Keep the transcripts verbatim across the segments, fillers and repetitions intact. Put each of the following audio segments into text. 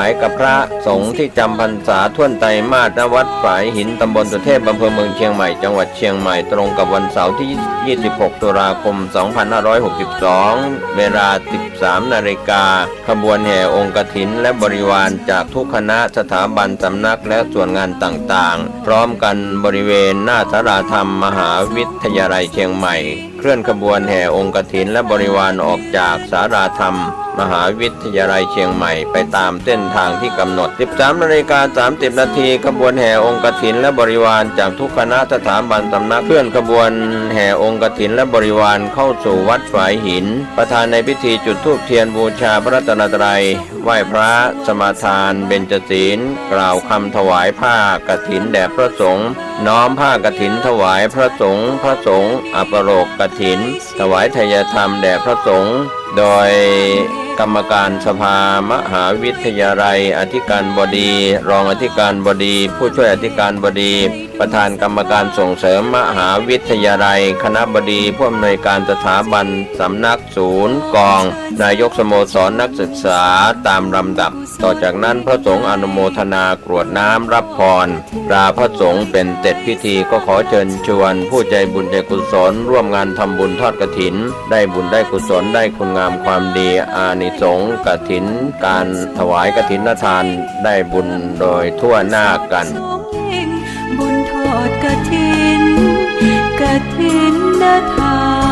ายกับพระสงฆ์ที่จำพรรษาถ้วนไตรมาส ณ วัดฝายหิน ตำบลสุเทพ อำเภอเมืองเชียงใหม่ จังหวัดเชียงใหม่ ตรงกับวันเสาร์ที่ ยี่สิบหก ตุลาคม สองพันห้าร้อยหกสิบสอง เวลา สิบสาม นาฬิกา ขบวนแห่องค์กฐินและบริวารจากทุกคณะ สถาบัน สำนัก และส่วนงานต่างๆ พร้อมกันบริเวณหน้าศาลาธรรมมหาวิทยาลัยเชียงใหม่ เคลื่อนขบวนแห่องค์กฐินและบริวารออกจากศาลาธรรมมหาวิทยาลัยเชียงใหม่ ไปตามเส้นทางที่กำหนด สิบสาม นาฬิกา สามสิบ นาที ขบวนแห่องค์กฐินและบริวารจากทุกคณะ สถาบัน สำนัก เคลื่อนขบวนแห่องค์กฐินและบริวารเข้าสู่วัดฝายหิน ประธานในพิธีจุดธูปเทียนบูชาพระรัตนตรัย ไหว้พระ สมาทานเบญจศีล กล่าวคำถวายผ้ากฐินแด่พระสงฆ์ น้อมผ้ากฐินถวายพระสงฆ์ พระสงฆ์อัปโลกกฐิน ถวายไทยธรรมแด่พระสงฆ์ โดยกรรมการสภามหาวิทยาลัย อธิการบดี รองอธิการบดี ผู้ช่วยอธิการบดี ประธานกรรมการส่งเสริมมหาวิทยาลัย คณบดี ผู้อำนวยการสถาบัน สำนัก ศูนย์ กอง นายกสโมสรนักศึกษา ตามลำดับ ต่อจากนั้นพระสงฆ์อนุโมทนากรวดน้ำรับพร ลาพระสงฆ์ เป๋นเสร็จพิธี ก็ขอเชิญชวนผู้ใจบุญใจกุศลร่วมงานทำบุญทอดกฐิน ได้บุญได้กุศล ได้คุณงามความดี อานิสงส์กฐิน การถวายกฐินทาน ได้บุญโดยทั่วหน้ากัน บุญทอดกฐิน กฐินทาน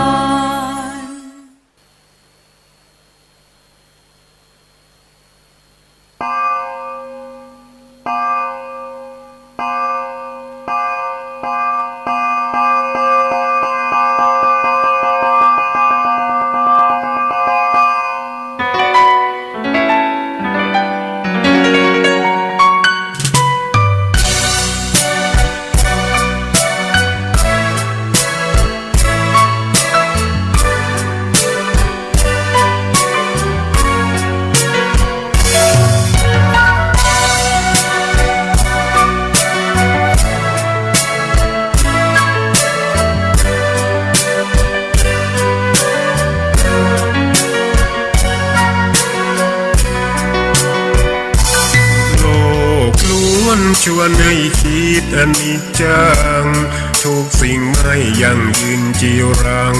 โลกล้วนชวนให้คิดอนิจจัง ทุกสิ่งไม่ยั่งยืนจีรัง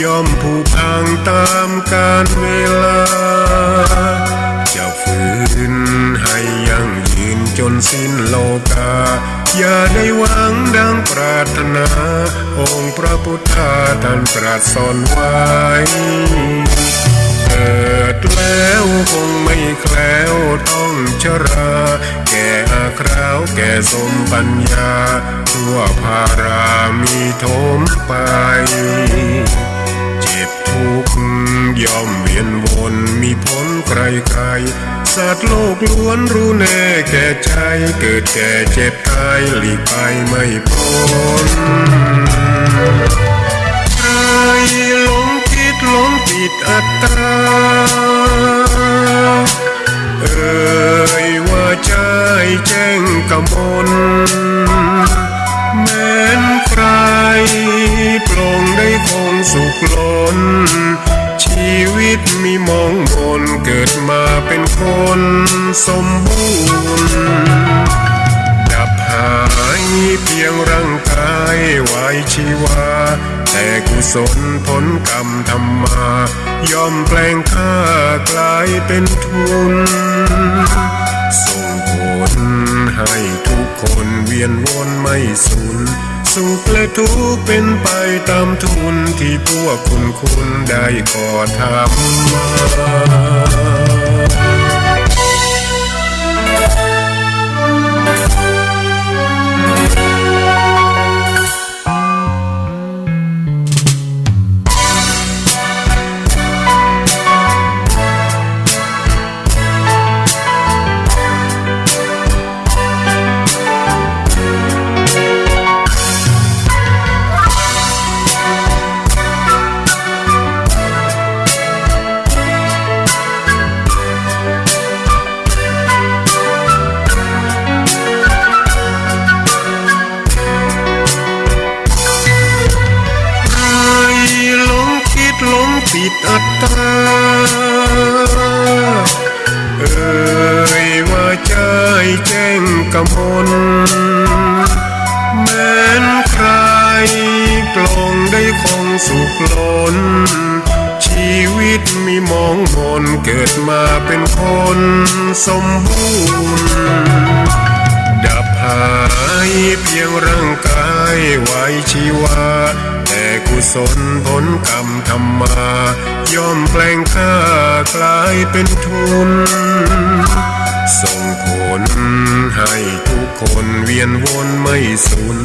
ย่อมผุพังตามกาลเวลา จะฝืนให้ยั่งยืนจนสิ้นโลกา อย่าได้หวังดังปรารถนา องค์พระพุทธาท่านตรัสสอนไว้ เกิดแล้วคงไม่แคล้วต้องชรา แก่อาคราวแก่สมปัญญา ทั่วพารามีโถมไป เจ็บทุกข์ย่อมเวียนวนมีผลใครๆ สัตว์โลกล้วนรู้แน่แก่ใจ เกิดแก่เจ็บตายหลีกไปไม่พ้น ใครหลงคิดหลงผิดอัตตา เอ่ยว่าใจ้แจ้งกมล แม้นใครปลงได้คงสุขล้น ชีวิตมีมองมน เกิดมาเป็นคนสมบูรณ์ ดับหายเพียงร่างกายไว้ชีวา แต่กุศลผลกรรมทำมา ย่อมแปลงค่ากลายเป็นทุน ส่งผลให้ทุกคนเวียนวนไม่สูญ สุขและทุกข์เป็นไปตามทุน ที่พวกคุณคุณได้ก่อทำมา ใครหลงคิดหลงผิดอัตตา เอ่ยว่า แจ้งกมล แม้นใคร่ปรองได้คงสุขล้น ชีวิตมีหมองหมน เกิดมาเป็นคนสมบูรณ์ ดับหายเพียงร่างกายไว้ชีวา แต่กุศลผลกรรมทำมา ย่อมแปลงค่ากลายเป็นทุน ส่งผลให้ทุกคนเวียนวนไม่สูญ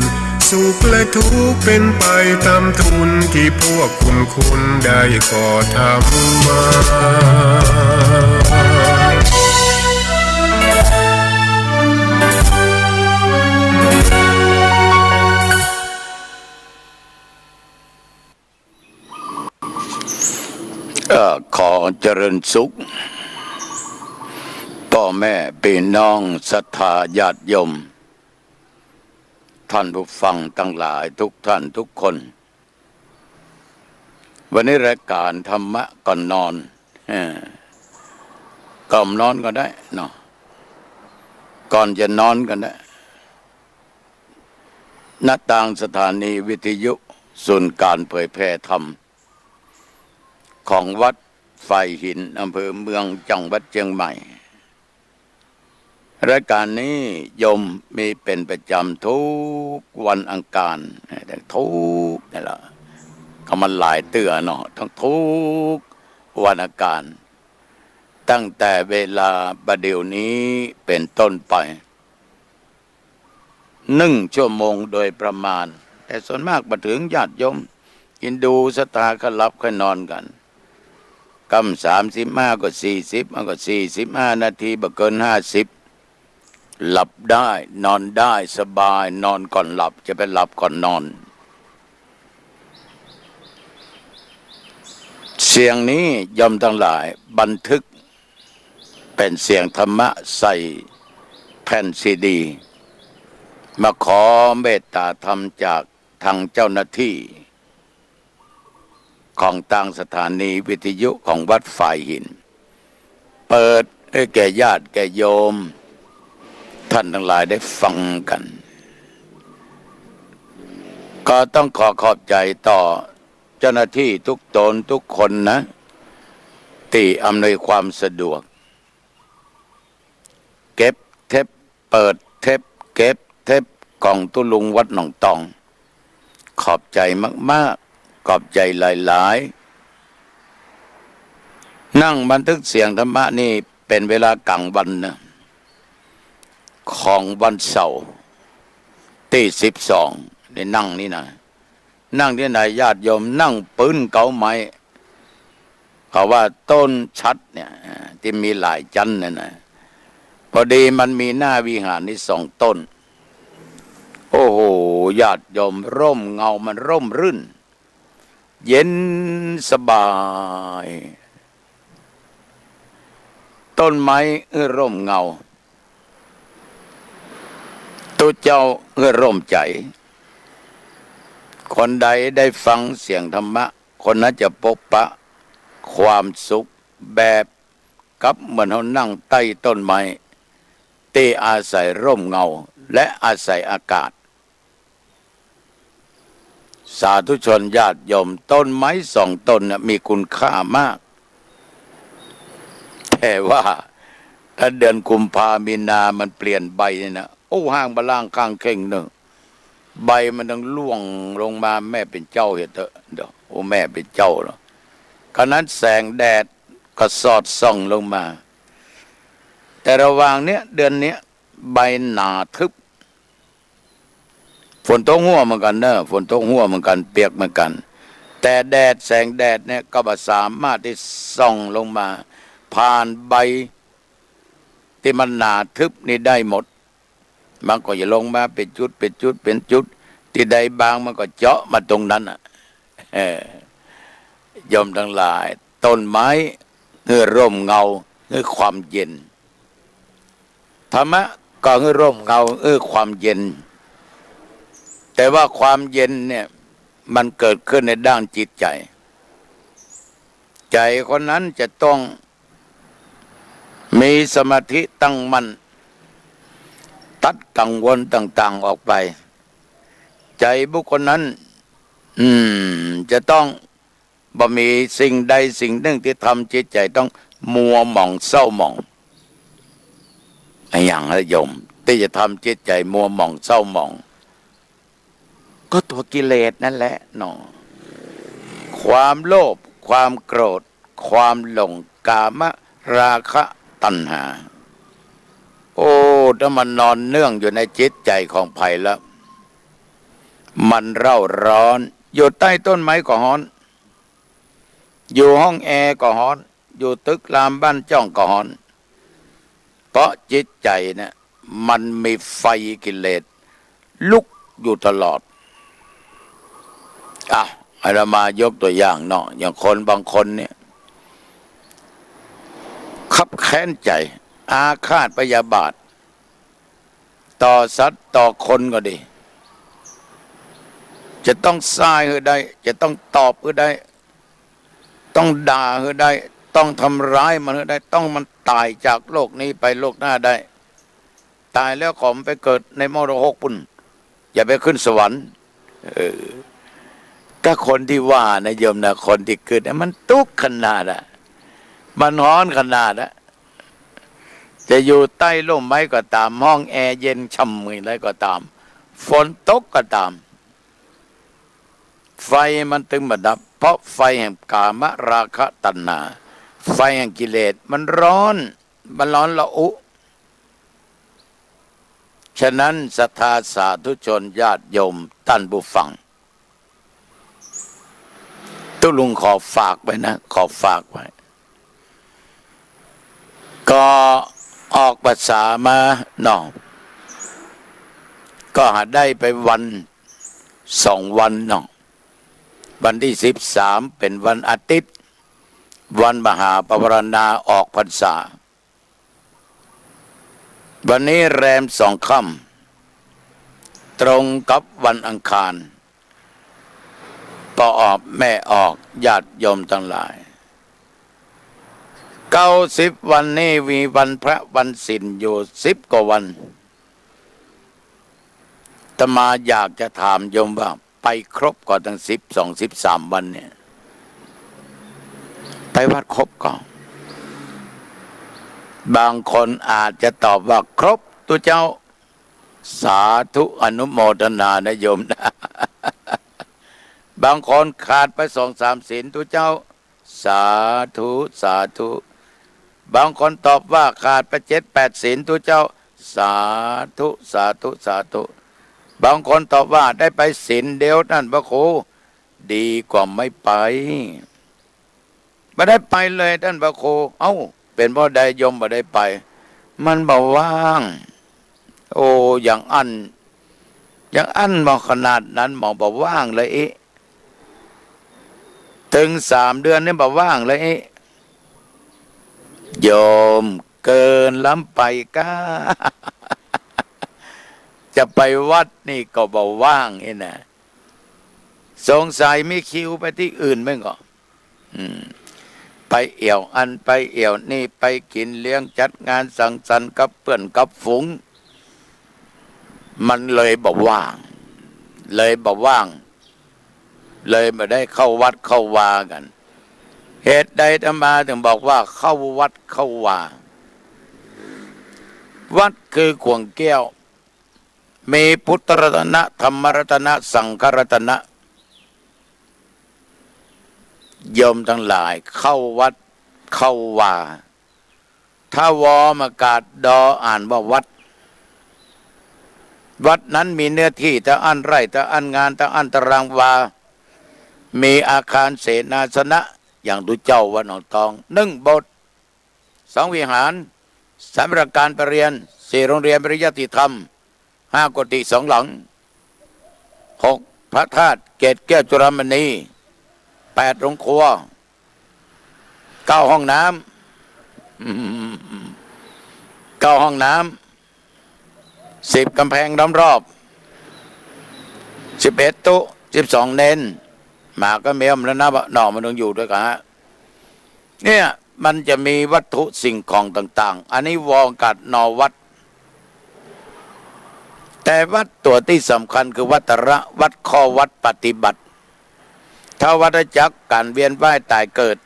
สุขและทุกข์เป็นไปตามทุน ที่พวกคุณคุณได้ก่อทำมา เอ่อ ขอเจริญสุข ป้อแม่ปี้น้องศรัทธาญาติโยม ท่านผู้ฟังตังหลายทุกท่านทุกคน วันนี้รายก๋านธรรมะก่อนนอน เออ ก่อนนอนก็ได้เนาะ ก่อนจะนอนก็ได้ ณ ตางสถานีวิทยุศูนย์ก๋านเผยแผ่ธรรม ของวัดฝายหิน อำเภอเมือง จังหวัดเจียงใหม่ รายก๋านนี้โยมมีเป๋นประจ๋ำทุกวันอังคาร ทุกนี่แหละ ก็มันหลายเตื้อเนาะ ทั้งทุกวันอังคาร ตั้งแต่เวลาบ่าเดี่ยวนี้เป๋นต้นไป นึ่งชั่วโมงโดยประมาณ แต่ส่วนมากบ่เถิงญาติโยม ฮินดูศรัทธาเขาหลับเขานอนกั๋น กำสามสิบห้าก็สี่สิบ มันก็สี่สิบห้านาที บ่เกินห้าสิบ หลับได้ นอนได้สบาย นอนก่อนหลับ จะไปหลับก่อนนอน เสียงนี้โยมตังหลายบันทึกเป๋นเสียงธรรมะใส่แผ่นซีดี มาขอเมตตาธรรมจากทางเจ้าหน้าตี้ ของตางสถานีวิทยุของวัดฝายหิน เปิดหื้อแก่ญาติแก่โยม ท่านตังหลายได้ฟังกั๋น ก็ต้องขอขอบใจ๋ต่อเจ้าหน้าตี้ทุกต๋นทุกคนนะ ตี้อำนวยความสะดวก เก็บเทป เปิดเทป เก็บเทปของตุ๊ลุงวัดหนองตอง ขอบใจ๋มากๆ ขอบใจ๋หลายๆ นั่งบันทึกเสียงธรรมะนี่เป๋นเวลากลางวันนะ ของวันเสาร์ตี้สิบสอง นี่นั่งนี่นะ นั่งตี้ไหนญาติโยม นั่งปื๊นเก๊าไม้ เขาว่าต้นฉัตรเนี่ย อ่า ตี้มีหลายจั๊นนั่นนะ พอดีมันมีหน้าวิหารนี่สองต้น โอ้โห ญาติโยม ร่มเงามันร่มรื่น เย็นสบาย ต้นไม้หื้อร่มเงา ตุ๊เจ้าหื้อร่มใจ๋ คนใดได้ฟังเสียงธรรมะ คนนั้นจะปบปะความสุขแบบกับเหมือนเฮานั่งใต้ต้นไม้ ตี้อาศัยร่มเงาและอาศัยอากาศ สาธุชนญาติโยม ต้นไม้สองต้นน่ะมีคุณค่ามาก แต่ว่าถ้าเดือนกุมภามีนามันเปลี่ยนใบนี่นะ โอ้ ห้างบ่าล่างข้างเข่งเน่อ ใบมันต้องร่วงลงมา แม่เป๋นเจ้าเหียเต๊อะ เดี๋ยว โอ้ แม่เป๋นเจ้าแล้ว ขนาดแสงแดดก็สอดส่องลงมา แต่ระหว่างเนี้ย เดือนเนี้ย ใบหนาทึบ ฝนตกหั้วเหมือนกั๋นเน่อ ฝนตกหั้วเหมือนกั๋น เปียกเหมือนกั๋น แต่แดด แสงแดดเนี่ยก็บ่สามารถตี้ส่องลงมา ผ่านใบตี้มันหนาทึบนี่ได้หมด มันก็จะลงมาเป๋นจุด เป๋นจุด เป๋นจุด ตี้ใดบางมันก็เจาะมาตรงนั้นน่ะ เออ โยมตังหลาย ต้นไม้หื้อร่มเงา หื้อความเย็น ธรรมะก็หื้อร่มเงา หื้อความเย็น แต่ว่าความเย็นเนี่ย มันเกิดขึ้นในด้านจิตใจ๋ ใจ๋คนนั้นจะต้องมีสมาธิตั้งมั่น ตัดกังวลต่างๆ ออกไป ใจ๋บุคคลนั้น อืม จะต้อง บ่มีสิ่งใดสิ่งนึ่งตี้ทำจิตใจ๋ต้องมัวหมองเศร้าหมอง อะหยังละโยม ตี้จะทำจิตใจ๋มัวหมองเศร้าหมอง ก็ตั๋วกิเลสนั่นแหละเนาะ ความโลภ ความโกรธ ความหลง กามราคะตัณหา โอ้ ถ้ามันนอนเนื่องอยู่ในจิตใจ๋ของใผแล้ว มันเร่าร้อน อยู่ใต้ต้นไม้ก็ฮ้อน อยู่ห้องแอร์ก็ฮ้อน อยู่ตึกรามบ้านจ้องก็ฮ้อน เพราะจิตใจ๋เนี่ย มันมีไฟกิเลสลุกอยู่ตลอด อ่ะ อาตมายกตั๋วอย่างเนาะ อย่างคนบางคนเนี่ย คับแค้นใจ๋ อาฆาตพยาบาท ต่อสัตว์ต่อคนก็ดี จะต้องส้ายหื้อได้ จะต้องตอบหื้อได้ ต้องด่าหื้อได้ ต้องทำร้ายมันหื้อได้ ต้องมันต๋ายจากโลกนี้ไปโลกหน้าได้ ต๋ายแล้วขอมันไปเกิดในมรกกปุ้น อย่าไปขึ้นสวรรค์ เออ ถ้าคนตี้ว่านะโยมนะ คนตี้กึ๊ดนะ มันตุ๊กข์ขนาดอะ มันฮ้อนขนาดอะ จะอยู่ใต้ร่มไม้ก็ต๋าม ห้องแอร์เย็นฉ่ำอย่างไรก็ต๋าม ฝนตกก็ต๋าม ไฟมันตึงบ่ดับ เพราะไฟแห่งกามราคะตัณหา ไฟแห่งกิเลสมันร้อน มันร้อนระอุ ฉะนั้นศรัทธาสาธุชนญาติโยมต้านผู้ฟัง ตุ๊ลุงขอฝากไว้นะ ขอฝากไว้ ก็ออกพรรษามาเนาะ ก็หาได้ไปวันสองวันเนาะ วันตี้สิบสามเป๋นวันอาทิตย์ วันมหาปวารณาออกพรรษา วันนี้แรมสองค่ำ ตรงกับวันอังคาร ป้อออกแม่ออก ญาติโยมตังหลาย เก้าสิบวันนี้มีวันพระวันศีลอยู่สิบกว่าวัน อาตมาอยากจะถามโยมว่า ไปครบก่อตั้งสิบสอง สิบสามวันเนี่ย ไปวัดครบก่อ บางคนอาจจะตอบว่า ครบตุ๊เจ้า สาธุอนุโมทนานะโยมนะ บางคนขาดไปสองสามศีลตุ๊เจ้า สาธุ สาธุ บางคนตอบว่าขาดไปเจ็ดแปดศีลตุ๊เจ้า สาธุ สาธุ สาธุ บางคนตอบว่าได้ไปศีลเดียวต้านพระครู ดีกว่าไม่ไป บ่ได้ไปเลยต้านพระครู เอ้า เป๋นเพราะใดโยมบ่ได้ไป มันบ่ว่าง โอ้ อย่างอั้น อย่างอั้นบ่ขนาดนั้น บ่ บ่ว่างเลยอิ เถิงสามเดือนนี่บ่ว่างเลยอิ โยม เกินล้ำไปก้า จะไปวัดนี่ก็บ่ว่างอินะ สงสัยมีคิวไปตี้อื่นมั่งก่อ อืม ไปเอี่ยวอั้นไปเอี่ยวนี่ ไปกิ๋นเลี้ยงจัดงานสังสรรค์กับเปื้อนกับฝูง มันเลยบ่ว่าง เลยบ่ว่าง เลยบ่ได้เข้าวัดเข้าวากั๋น เหตุใดอาตมาเถิงบอกว่าเข้าวัดเข้าวา วัดคือข่วงแก้ว มีพุทธรัตนะ ธรรมรัตนะ สังฆรัตนะ โยมตังหลาย เข้าวัดเข้าวา ถ้าวอมากาศดออ่านว่าวัด วัดนั้นมีเนื้อตี้เต้าอั้นไร่ เต้าอั้นงาน เต้าอั้นตารางวา มีอาคารเสนาสนะ อย่างตุ๊เจ้าวัดหนองตอง นึ่งโบสถ์ สองวิหาร สามอาคารประเรียน สี่โรงเรียนปริยัติธรรม ห้ากุฏิสองหลัง หกพระธาตุ เจ็ดแก้วจุลามณี แปดโรงครัว เก้าห้องน้ำ เก้าห้องน้ำ สิบก๋ำแพงล้อมรอบ สิบเอ็ดตุ๊ สิบสองเณร หมากับแมวมันแล้วนะ เนาะ มันต้องอยู่ตวยกั๋นฮะ เนี่ย มันจะมีวัตถุสิ่งของต่างๆ อันนี้วอมากาศนอวัด แต่วัดตั๋วตี้สำคัญคือวัตระ วัดข้อวัดปฏิบัติ ถ้าวัฏจักรก๋านเวียนว่ายต๋ายเกิด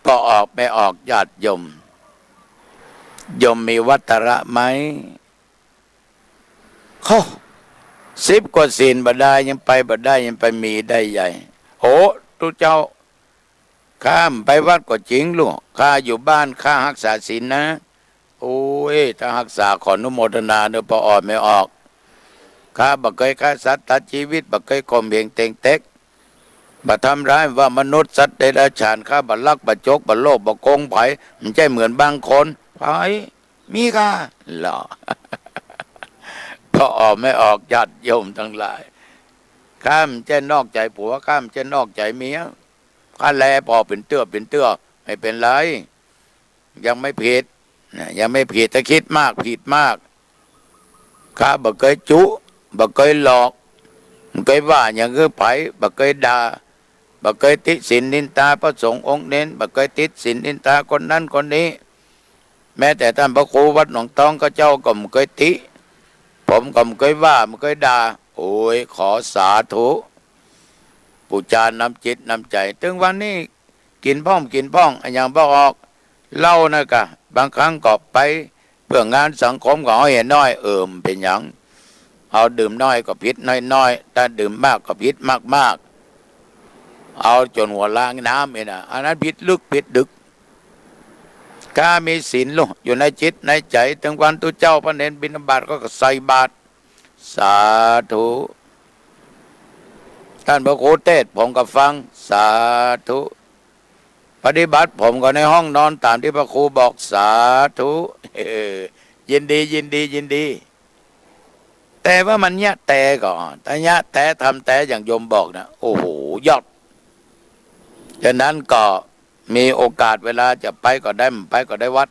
ปอออกแม่ออก ญาติโยม โยมมีวัตระไหม โอ้ สิบกว่าศีลบ่ได้ ยังไปบ่ได้ ยังไปมีได้ใหญ่ โอ้ ตุ๊เจ้า ข้าบ่ไปวัดก็จริงลูก ข้าอยู่บ้านข้าฮักษาศีลนะ โอ้ย ถ้าฮักษาขออนุโมทนาเน่อ ปอออกแม่ออก ข้าบ่เกยฆ่าสัตว์ตัดจีวิต บ่เกยข่มเหงเต็งเต็ก บ่ทำร้ายว่ามนุษย์สัตว์เดรัจฉาน ข้าบ่ลัก บ่จก บ่โลภ บ่โกงใผ บ่ใจ้เหมือนบางคน ใผ มีก้า เหรอ ปอออกแม่ออก ญาติโยมตังหลาย ข้าบ่ใจ้นอกใจ๋ผัว ข้าบ่ใจ้นอกใจ๋เมีย ข้าแลผ่อเป๋นเตื้อเป๋นเตื้อ ไม่เป๋นไร ยังไม่ผิดนะ ยังไม่ผิด ถ้าคิดมากผิดมาก ข้าบ่เกยจุ บ่เกยหลอก บ่เกยว่าหยังหื้อใผ บ่เกยด่า บ่เกยติฉินนินทาพระสงฆ์องค์เน้น บ่เกยติฉินนินทาคนนั้นคนนี้ แม้แต่ต้านพระครูวัดหนองตองข้าเจ้าก็บ่เกยติ ผมก็บ่เกยว่า บ่เกยด่า โอ้ย ขอสาธุ ปู๋จานำจิตนำใจ๋ ตึงวันนี้ กิ๋นพ่อง กิ๋นพ่อง อะหยังบ่ออก เหล้านั่นก้า บางครั้งก็ไปเปื้องานสังคมก็เอาเหียน้อย เออ บ่เป๋นหยัง เอาดื่มน้อยก็ผิดน้อยๆ ถ้าดื่มมากก็ผิดมากๆ เอาจ๋นหัวล้างน้ำนี่นะ อันนั้นผิดลึกผิดดึก ข้ามีศีลลูก อยู่ในจิตในใจ๋ ตึงวันตุ๊เจ้าพระเณรบิณฑบาตก็ใส่บาตร สาธุ ต้านพระครูเตสน์ผมก็ฟัง สาธุ ปฏิบัติผมก็ในห้องนอนต๋ามตี้พระครูบอก สาธุ ยินดี ยินดี ยินดี แต่ว่ามันเยียะแต๊ก่อ ถ้าเยียะแต๊ ทำแต๊อย่างโยมบอกนะ โอ้โห ยอด ฉะนั้นก็มีโอกาสเวลาจะไปก็ได้ บ่ไปก็ได้วัด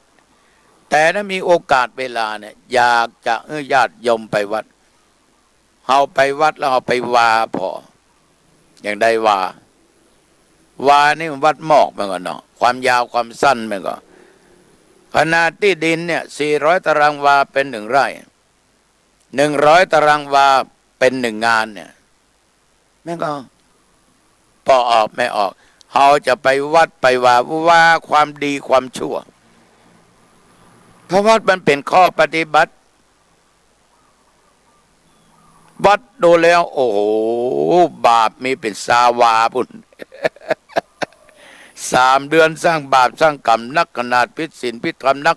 แต่ถ้ามีโอกาสเวลาเนี่ย อยากจะหื้อญาติโยมไปวัด เฮาไปวัดแล้วเฮาไปวาผ่อ อย่างใดวา วานี่มันวัดมอกแม่นก่อเนาะ ความยาวความสั้นแม่นก่อ ขนาดตี้ดินเนี่ย สี่ร้อยตารางวาเป๋นหนึ่งไร่ หนึ่งร้อยตารางวาเป๋นหนึ่งงานเนี่ย แม่นก่อ ปอออกแม่ออก เฮาจะไปวัดไปวา วาความดีความชั่ว เพราะวัดมันเป๋นข้อปฏิบัติ วัดดูแล้ว โอ้โห บาปมีเป๋นซาวาปุ้น สามเดือนสร้างบาปสร้างก๋รรมนักขนาด ผิดศีลผิดธรรมนัก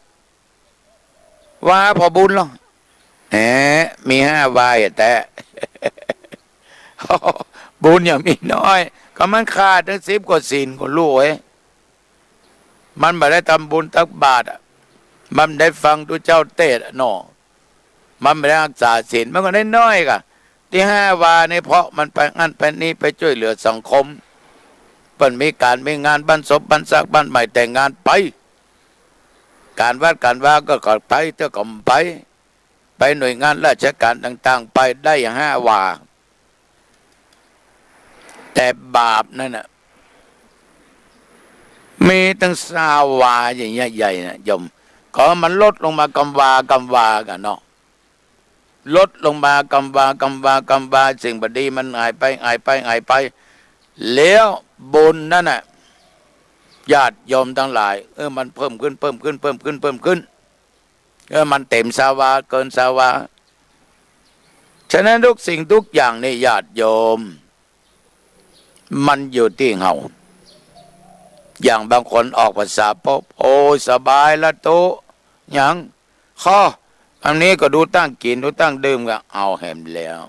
วาผ่อบุญลอ แหม มีห้าวาแต๊ บุญยังมีน้อย ก็มันขาดตึงสิบกว่าศีล ก็ลูกเอ้ย มันบ่ได้ทำบุญตักบาตรอะ มันบ่ได้ฟังตุ๊เจ้าเตสน์อะเนาะ มันบ่ได้ฮักษาศีล มันก็ได้น้อยก่ะ ตี้ห้าวานี่ เพราะมันไปอั้นไปนี่ ไปจ้วยเหลือสังคม เปิ้นมีก๋านมีงาน บั้นศพบั้นซาก บั้นใหม่แต่งงานไป ก๋านวัดก๋านวาก็ ก็ไป เตื้อก็บ่ไป ไปหน่วยงานราชก๋านต่างๆ ไปได้ห้าวา แต่บาปนั่นน่ะ มีตึงซาวาอย่างเงี้ยใหญ่นะโยม ก็มันลดลงมากำวากำวาก่ะเนาะ ลดลงมากำวากำวากำวา สิ่งบ่ดีมันหายไป หายไป หายไป แล้วบุญนั่นน่ะ ญาติโยมตังหลาย เออ มันเพิ่มขึ้น เพิ่มขึ้น เพิ่มขึ้น เพิ่มขึ้น เออ มันเต็มซาวา เกินซาวา ฉะนั้นทุกสิ่งทุกอย่างนี่ญาติโยม มันอยู่ตี้เฮา อย่างบางคนออกพรรษาปุ๊บ โอ้ย สบายละตุ๊ ยัง ข้อ อันนี้ก็ดูตั้งกิ๋น ดูตั้งดื่ม ก็เอาแหมแล้ว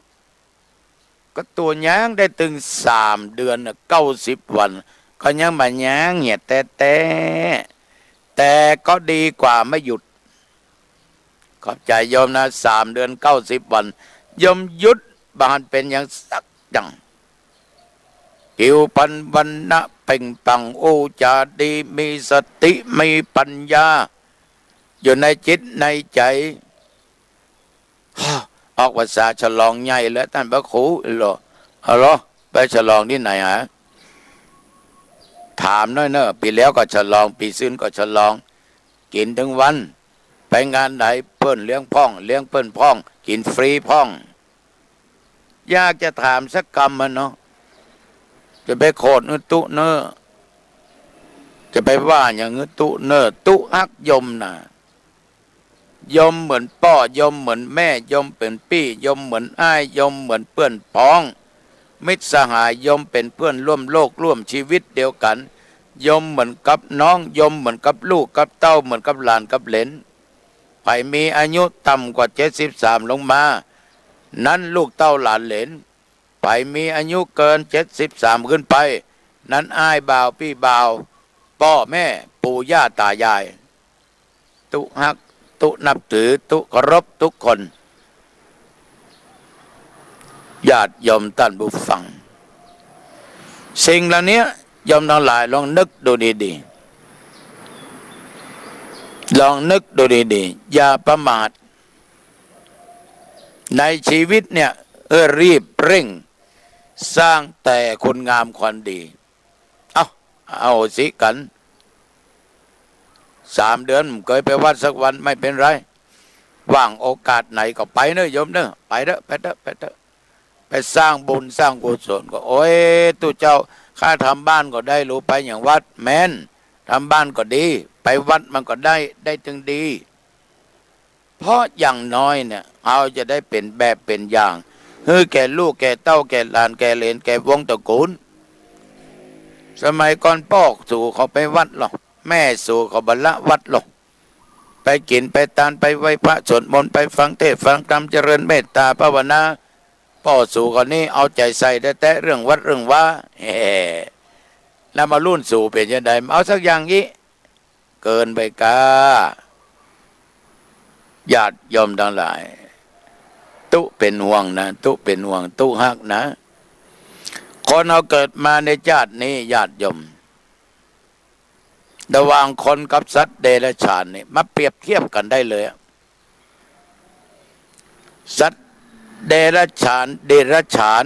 ก็ตั๋วยังได้ตึงสามเดือนน่ะ เก้าสิบวัน ก็ยังบ่ยังเหียแต๊ๆ แต่ก็ดีกว่าไม่หยุด ขอบใจ๋โยมนะ สามเดือน เก้าสิบวัน โยมหยุด บ่หันเป๋นหยังสักอย่าง ผิวพรรณวรรณะเปล่งปลั่ง อู้จ๋าดี มีสติ มีปัญญา อยู่ในจิตในใจ๋ ออกพรรษาฉลองใหญ่แล้วต้านพระครู เหรอ เอาเหรอ ไปฉลองตี้ไหนฮะ ถามหน้อยเน่อ ปี๋แล้วก็ฉลอง ปี๋ซืนก็ฉลอง กิ๋นตึงวัน ไป งานไหนเปิ้นเลี้ยงพ่อง เลี้ยงเปิ้นพ่อง กิ๋นฟรีพ่อง อยากจะถามสักกำอะเนาะ จะไปโขดหื้อตุ๊เน่อ จะไปว่าหยังหื้อตุ๊เน่อ ตุ๊ฮักโยมน่ะ โยมเหมือนป้อ โยมเหมือนแม่ โยมเป๋นปี้ โยมเหมือนอ้าย โยมเหมือนเปื้อนพ้อง มิตรสหาย โยมเป๋นเปื้อนร่วมโลกร่วมชีวิตเดียวกั๋น โยมเหมือนกับน้อง โยมเหมือนกับลูกกับเต้า เหมือนกับหลานกับเหลน ใผมีอายุต่ำกว่าเจ็ดสิบสามลงมา นั้นลูกเต้าหลานเหลน ใผมีอายุเกินเจ็ดสิบสามขึ้นไป นั้นอ้ายบ่าว ปี้บ่าว ป้อแม่ ปู่ย่าต๋ายาย ตุ๊ฮัก ตุ๊นับถือ ตุ๊เคารพทุกคน ญาติโยมต้านผู้ฟัง สิ่งเหล่านี้โยมตังหลายลองนึกดูดีๆ ลองนึกดูดีๆ อย่าประมาท ในชีวิตเนี่ย เออ รีบเร่งสร้างแต่คุณงามความดี เอ้า อโหสิกั๋น สามเดือนบ่เกยไปวัดสักวัน ไม่เป๋นไร ว่างโอกาสไหนก็ไปเน่อโยมเน่อ ไปเต๊อะ ไปเต๊อะ ไปเต๊อะ ไปสร้างบุญสร้างกุศลก็ โอ๊ย ตุ๊เจ้า ข้าทำบ้านก็ได้ ลูไปหยังวัด แม่น ทำบ้านก็ดี ไปวัดมันก็ได้ ได้ตึงดี เพราะอย่างน้อยเนี่ย เฮาจะได้เป๋นแบบเป๋นอย่าง หื้อแก่ลูกแก่เต้าแก่หลานแก่เหลนแก่วงศ์ตระกูล สมัยก่อนป้อสูเขาไปวัดลอ แม่สูเขาบ่ละวัดลอ ไปกิ๋นไปตาน ไปไหว้พระสวดมนต์ ไปฟังเทศน์ฟังธรรม เจริญเมตตาภาวนา ป้อสูเขานี่เอาใจ๋ใส่แต๊ๆ เรื่องวัดเรื่องวา แฮ่ แล้วมารุ่นสูเป๋นจาใด บ่เอาสักอย่างอี้ เกินไปก้า ญาติโยมตังหลาย ตุ๊เป๋นห่วงนะ ตุ๊เป๋นห่วง ตุ๊ฮักนะ คนเฮาเกิดมาในจาตินี้ ญาติโยม ระหว่างคนกับสัตว์เดรัจฉานนี่ มาเปรียบเทียบกั๋นได้เลยอะ สัตว์เดรัจฉาน เดรัจฉาน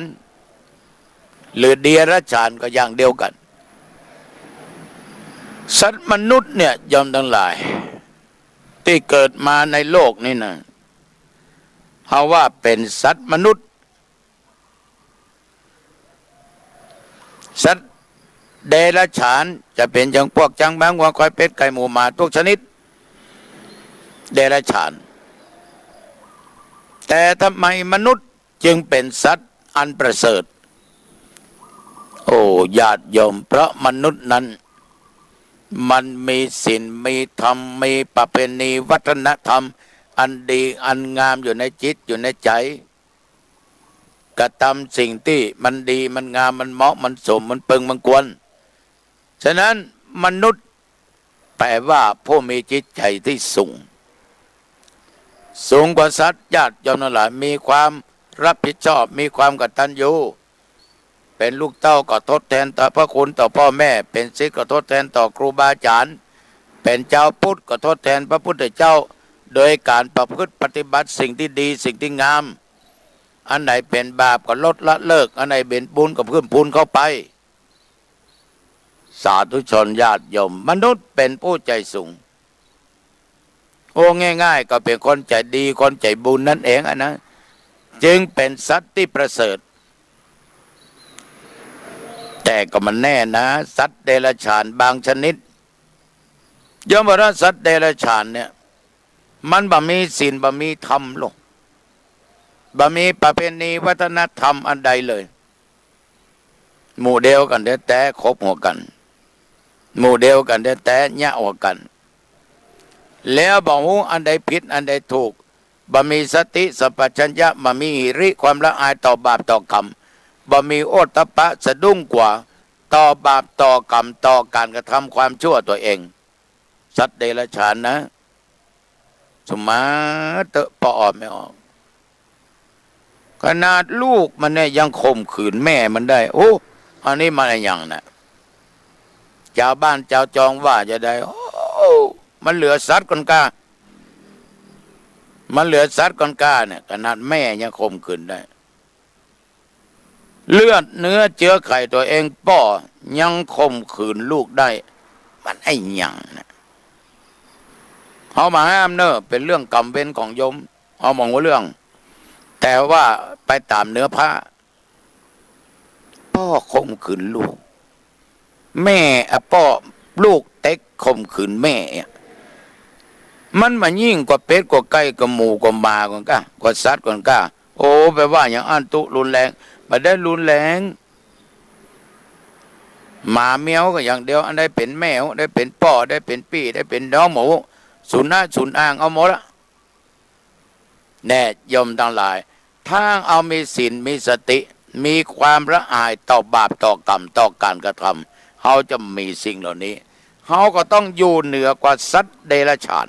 หรือเดียรัจฉานก็อย่างเดียวกั๋น สัตว์มนุษย์เนี่ย โยมตังหลาย ตี้เกิดมาในโลกนี้นะ เฮาว่าเป๋นสัตว์มนุษย์ สัตว์เดรัจฉานจะเป๋นอย่างพวกจ๊าง ม้า งัว ควาย เป็ด ไก่ หมู หมา ทุกชนิด เดรัจฉาน แต่ทำไมมนุษย์จึงเป๋นสัตว์อันประเสริฐ โอ้ ญาติโยม เพราะมนุษย์นั้น มันมีศีล มีธรรม มีประเพณีวัฒนธรรม อันดีอันงามอยู่ในจิตอยู่ในใจ๋ กระทำสิ่งตี้มันดีมันงาม มันเหมาะมันสม มันเปิงมันควร ฉะนั้นมนุษย์แป๋ว่าผู้มีจิตใจ๋ตี้สูง สูงกว่าสัตว์ ญาติโยมตังหลาย มีความรับผิดชอบ มีความกตัญญู เป๋นลูกเต้าก็ทดแทนต่อพระคุณต่อป้อแม่ เป๋นศิษย์ก็ทดแทนต่อครูบาอาจ๋ารย์ เป๋นจาวพุทธก็ทดแทนพระพุทธเจ้า โดยก๋านประพฤติปฏิบัติสิ่งตี้ดี สิ่งตี้งาม อันไหนเป๋นบาปก็ลดละเลิก อันไหนเป๋นบุญก็เพิ่มพูนเข้าไป สาธุชนญาติโยม มนุษย์เป๋นผู้ใจ๋สูง โอ้ ง่ายๆ ก็เป๋นคนใจ๋ดี คนใจ๋บุญนั่นเองอะนะ จึงเป๋นสัตว์ตี้ประเสริฐ แต่ก็บ่แน่นะ สัตว์เดรัจฉานบางชนิด โยมบ่าสัตว์เดรัจฉานเนี่ย มันบ่มีศีล บ่มีธรรมลอ บ่มีประเพณีวัฒนธรรมอันใดเลย หมู่เดียวกั๋นแต๊ๆ คบหัวกั๋น หมู่เดียวกั๋นแต๊ๆ เยียะหัวกั๋น แล้วบ่ฮู้อันใดผิดอันใดถูก บ่มีสติสัมปชัญญะ บ่มีหิริ ความละอายต่อบาปต่อกรรม บ่มีโอตตัปปะ สะดุ้งกั๋วต่อบาปต่อกรรม ต่อก๋านกระทำความชั่วตั๋วเอง สัตว์เดรัจฉานนะ สมาเต๊อะ ปอออกไม่ออก ขนาดลูกมันเนี่ยยังข่มขืนแม่มันได้ โอ้ อันนี้มันอะหยังนะ จาวบ้านจาวจองว่าจาใด โอ้ มันเหลือสัตว์ก่อนก้า มันเหลือสัตว์ก่อนก้าเนี่ย ขนาดแม่ยังข่มขืนได้ เลือดเนื้อเจื๊อไขตั๋วเองป้อยังข่มขืนลูกได้ มันอะหยังนะ เฮาบ่ห้ามเน่อ เป๋นเรื่องก๋รรมเวรของโยม เฮาบ่ฮู้เรื่อง แต่ว่าไปต๋ามเนื้อผ้า ป้อข่มขืนลูก แม่อะ ป้อ ลูกเต๊็กข่มขืนแม่อะ มันบ่ยิ่งกว่าเป็ดกว่าไก่กว่าหมูกว่าหมาก่อนก้า กว่าสัตว์ก่อนก้า โอ้ ไปว่าอย่างอั้นตุ๊ รุนแรง บ่ได้รุนแรง หมาแมวก็อย่างเดียว อันใดเป๋นแม่ ได้เป๋นป้อ ได้เป๋นปี้ ได้เป๋นน้องหมู สุนัข สุนัข เอาหมดละ แน่ โยมตังหลาย ถ้าเฮามีศีล มีสติ มีความละอายต่อบาป ต่อกรรม ต่อก๋านกระทำ เฮาจะมีสิ่งเหล่านี้ เฮาก็ต้องอยู่เหนือกว่าสัตว์เดรัจฉาน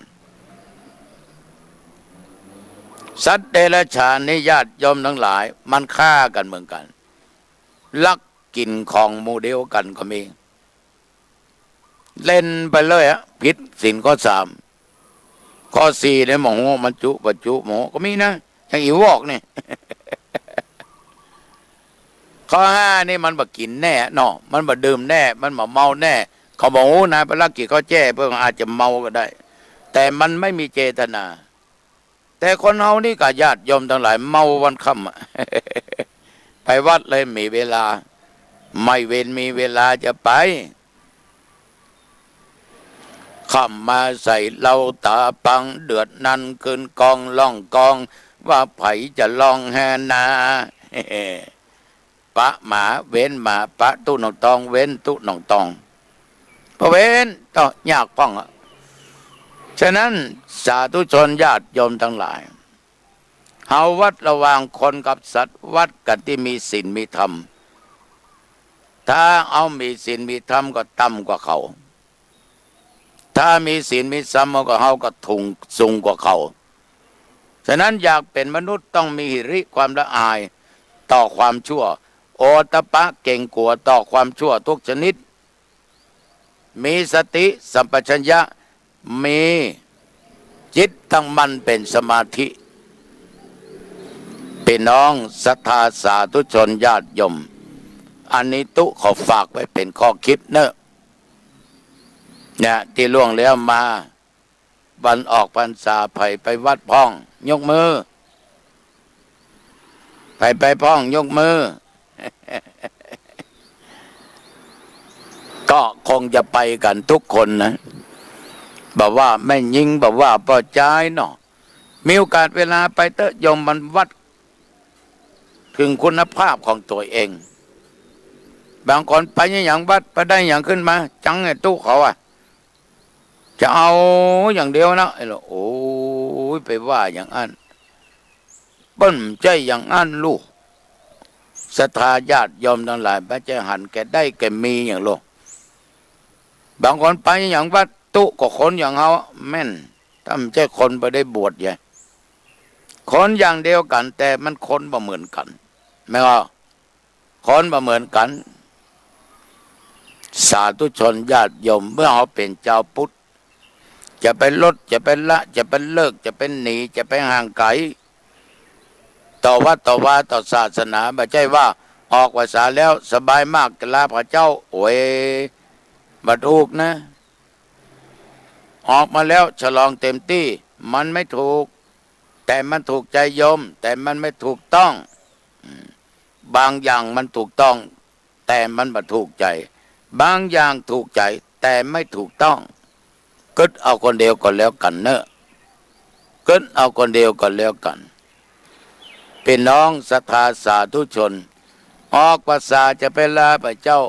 สัตว์เดรัจฉานนี่ ญาติโยมตังหลาย มันฆ่ากั๋นเหมือนกั๋น ลักกิ๋นของหมู่เดียวกั๋นก็มี เล่นไปเลยอะ ผิดศีลข้อสาม ข้อสี่เนี่ย บ่ฮู้มันจุบ่จุ บ่ฮู้ ก็มีนะ อย่างอีวอกนี่ ข้อห้านี่มันบ่กิ๋นแน่เนาะ มันบ่ดื่มแน่ มันบ่เมาแน่ เขาบ่ฮู้นะ ไปลักกิ๋นข้าวแจ้ เปิ้นอาจจะเมาก็ได้ แต่มันไม่มีเจตนา แต่คนเฮานี่ก้า ญาติโยมตังหลาย เมาวันค่ำอะ ไปวัดเลย มีเวลา ไม่เว้นมีเวลาจะไป ค่ำมาใส่เหล้าต๋าปัง เดือดนั้นขึ้นกองร้องกอง ว่าใผจะร้องแฮนา ปะหมาเว้นหมา ปะตุ๊น้องตองเว้นตุ๊น้องตอง บ่เว้น ต้องยากพ่องอะ ฉะนั้นสาธุชนญาติโยมตังหลาย เฮาวัดระหว่างคนกับสัตว์ วัดกั๋นตี้มีศีลมีธรรม ถ้าเฮามีศีลมีธรรมก็ต่ำกว่าเขา ถ้ามีศีลมีธรรม เฮาก็ เฮาก็ถุง สูงกว่าเขา ฉะนั้นอยากเป๋นมนุษย์ต้องมีหิริ ความละอายต่อความชั่ว โอตตัปปะ เกรงกลัวต่อความชั่วทุกชนิด มีสติสัมปชัญญะ มีจิตตั้งมั่นเป๋นสมาธิ พี่น้องศรัทธาสาธุชนญาติโยม อันนี้ตุ๊ขอฝากไว้เป๋นข้อคิดเน่อ เนี่ย ตี้ล่วงแล้วมา วันออกพรรษา ใผไปวัดพ่อง ยกมือ ใผไปพ่อง ยกมือ ก็คงจะไปกั๋นทุกคนนะ บ่ว่าแม่ญิง บ่ว่าป้อจายเนาะ มีโอกาสเวลาไปเต๊อะโยม มันวัดเถิงคุณภาพของตั๋วเอง บางคนไปอย่างวัด ไปได้อย่างขึ้นมา จังไอ้ตุ๊เขาอะ จะเอาอย่างเดียวนะ ไอ้ละ โอ้ย ไปว่าอย่างอั้น เปิ้นบ่ใจ้อย่างอั้นลูก ศรัทธาญาติโยมตังหลาย บ่ใจ้หันแก่ได้แก่มีอย่างลูก บางคนไปอย่างวัด ตุ๊ก็คนอย่างเฮาแม่น ถ้าบ่ใจ้คนบ่ได้บวชไง คนอย่างเดียวกั๋น แต่มันคนบ่เหมือนกั๋น แม่นบ่ คนบ่เหมือนกั๋น สาธุชนญาติโยม เมื่อเฮาเป๋นจาวพุทธ จะไปลด จะไปละ จะไปเลิก จะไปหนี จะไปห่างไก๋ ต่อวัดต่อวา ต่อศาสนา บ่ใจ้ว่าออกพรรษาแล้วสบายมาก จะลาพระเจ้า โอ้ย บ่ถูกนะ ออกมาแล้วฉลองเต็มตี้ มันไม่ถูก แต่มันถูกใจ๋โยม แต่มันไม่ถูกต้อง อืม บางอย่างมันถูกต้อง แต่มันบ่ถูกใจ๋ บางอย่างถูกใจ๋ แต่ไม่ถูกต้อง กึ๊ดเอาคนเดียวก็แล้วกั๋นเน่อ กึ๊ดเอาคนเดียวก็แล้วกั๋น พี่น้องศรัทธาสาธุชน ออกพรรษาจะไปลาพระเจ้า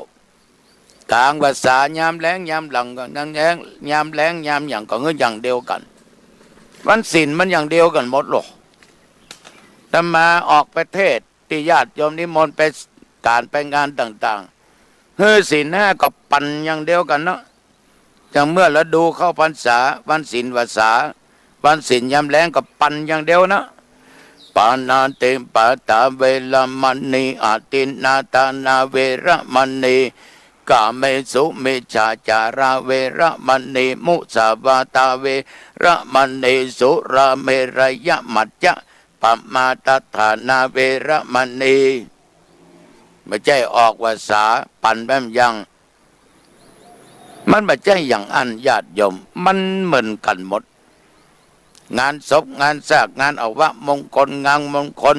ก๋างพรรษา ยามแลงยามหลังก็ยังแลง ยามแลงยามหยังก็คืออย่างเดียวกั๋น วันศีลมันอย่างเดียวกั๋นหมดโลก อาตมาออกไปเทศน์ ตี้ญาติโยมนิมนต์ไปก๋านไปงานต่างๆ หื้อศีลห้าก็ปั่นอย่างเดียวกั๋นเนาะ อย่างเมื่อฤดูเข้าพรรษา วันศีลวันเสาร์ วันศีลยามแลงก็ปั่นอย่างเดียวนะ ปาณาติปาตาเวระมะณี อาทินนาทานาเวระมะณี กาเมสุมิจฉาจาราเวระมะณี มุสาวาทาเวระมะณี สุราเมรยมัจจะปะมาทฏฐานาเวระมะณี บ่ใจ้ออกพรรษาปั่นแป๊บยัง มันบ่ใจ้อย่างอั้นญาติโยม มันเหมือนกั๋นหมด งานศพ งานสาก งานอวมงคล งานมงคล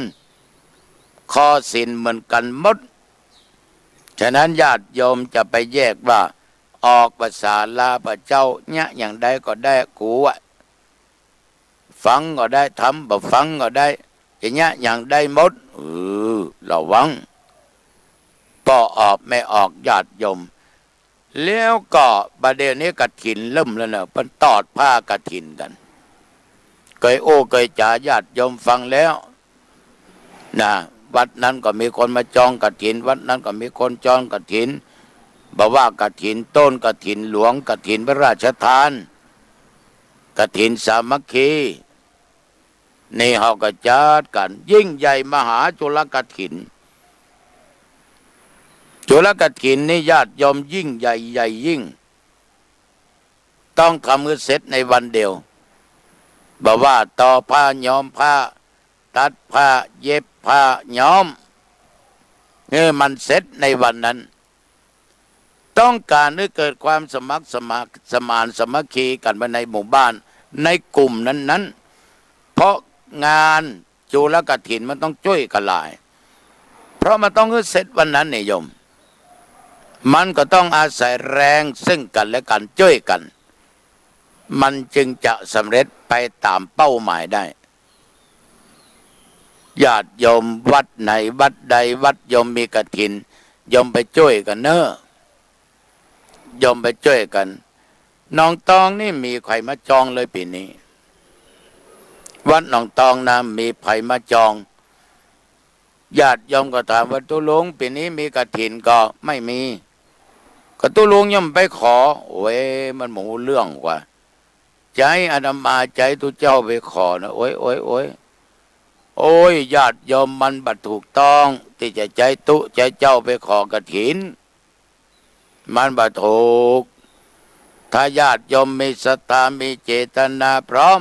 คอศีลเหมือนกั๋นหมด ฉะนั้นญาติโยมจะไปแยกว่า ออกภาษาลาว พระเจ้าเยียะอย่างใดก็ได้ กูอะ ฟังก็ได้ ทำบ่ฟังก็ได้ จะเยียะอย่างได้หมด เออ ระวัง ป้อออกแม่ออก ญาติโยม แล้วก็บ่าเดี่ยวนี้กฐินเริ่มแล้วเนาะ เปิ้นตอดผ้ากฐินกั๋น เกยอู้เกยจ๋าญาติโยมฟังแล้ว นะ วัดนั้นก็มีคนมาจองกฐิน วัดนั้นก็มีคนจองกฐิน บ่ว่ากฐินต้น กฐินหลวง กฐินพระราชทาน กฐินสามัคคี นี่เฮาก็จัดกั๋น ยิ่งใหญ่มหาจุลกฐิน จุลกฐินนี่ญาติโยมยิ่งใหญ่ ใหญ่ยิ่ง ต้องทำหื้อเสร็จในวันเดียว บ่ว่าต่อผ้า ย้อมผ้า ตัดผ้า เย็บผ้า ย้อม หื้อมันเสร็จในวันนั้น ต้องก๋านหื้อเกิดความสมัครสมาน สมานสามัคคีกั๋นไปในหมู่บ้าน ในกลุ่มนั้นๆ เพราะงานจุลกฐินมันต้องจ้วยกั๋นหลาย เพราะมันต้องหื้อเสร็จวันนั้นนี่โยม มันก็ต้องอาศัยแรงซึ่งกั๋นและกั๋น จ้วยกั๋น มันจึงจะสำเร็จไปต๋ามเป้าหมายได้ ญาติโยมวัดไหนวัดใด วัดโยมมีกฐิน โยมไปจ้วยกั๋นเน่อ โยมไปจ้วยกั๋น หนองตองนี่มีใผมาจองเลยปี๋นี้ วัดหนองตองนะ มีใผมาจอง ญาติโยมก็ถามว่า ตุ๊ลุง ปี๋นี้มีกฐินก่อ ไม่มี ก็ตุ๊ลุงยังไปขอ โอ้ย มันบ่ฮู้เรื่องกว่า ใจ๊อาตมา ใจ๊ตุ๊เจ้าไปขอนะ โอ้ย โอ้ย โอ้ย โอ้ย ญาติโยม มันบ่ถูกต้อง ตี้จะใจ๊ตุ๊ใจ๊เจ้าไปขอกฐิน มันบ่ถูก ถ้าญาติโยมมีศรัทธา มีเจตนาพร้อม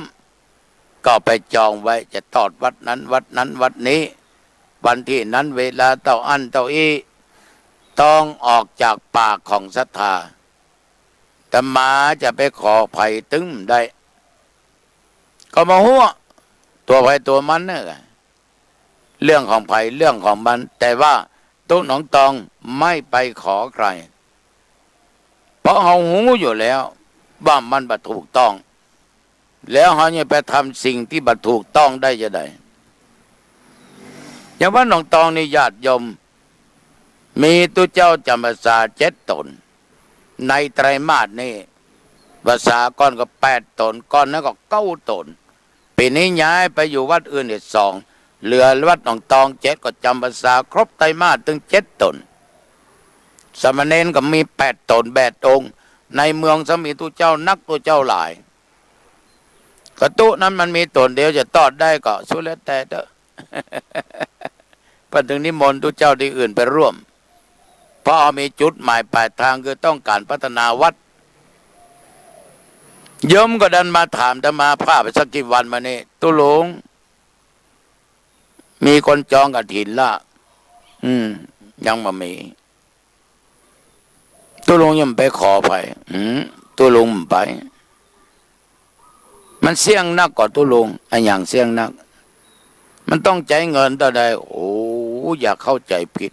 ก็ไปจองไว้ จะตอดวัดนั้น วัดนั้น วัดนี้ วันตี้นั้น เวลาเต้าอั้นเต้าอี้ ต้องออกจากปากของศรัทธา อาตมาจะไปขอใผตึงบ่ได้ ก็บ่ฮู้ ตั๋วใผตั๋วมันเน่อ เรื่องของใผเรื่องของมัน แต่ว่าตุ๊หนองตองไม่ไปขอใคร เพราะเฮาฮู้อยู่แล้วว่ามันบ่ถูกต้อง แล้วเฮายังไปทำสิ่งตี้บ่ถูกต้องได้จาใด อย่างวัดหนองตองนี่ญาติโยม มีตุ๊เจ้าจำพรรษาเจ็ดต๋น ในไตรมาสนี่ พรรษาก่อนก็แปดต๋น ก่อนนั้นก็เก้าต๋น ปี๋นี้ย้ายไปอยู่วัดอื่นอีกสอง เหลือวัดหนองตองเจ็ด ก็จำพรรษาครบไตรมาสตึงเจ็ดต๋น สามเณรก็มีแปดต๋นแปดองค์ ในเมืองซึ่งมีตุ๊เจ้านักตุ๊เจ้าหลาย ก็ตุ๊นั้นมันมีต๋นเดียวจะตอดได้ก็สุดแล้วแต่เต๊อะ เปิ้นตึงนิมนต์ตุ๊เจ้าตี้อื่นไปร่วม เพราะเฮามีจุดหมายปลายตางคือต้องก๋านพัฒนาวัด โยมก็ดันมาถามอาตมา ผ่านไปสักกี่วันมานี่ ตุ๊ลุง มีคนจองกฐินละ อืม ยังบ่มี ตุ๊ลุงยังไปขอใผ อืม ตุ๊ลุงบ่ไป มันเสี้ยงนักก่อตุ๊ลุง อะหยังเสี้ยงนัก มันต้องใจ๊เงินเต้าใด โอ้ อย่าเข้าใจ๋ผิด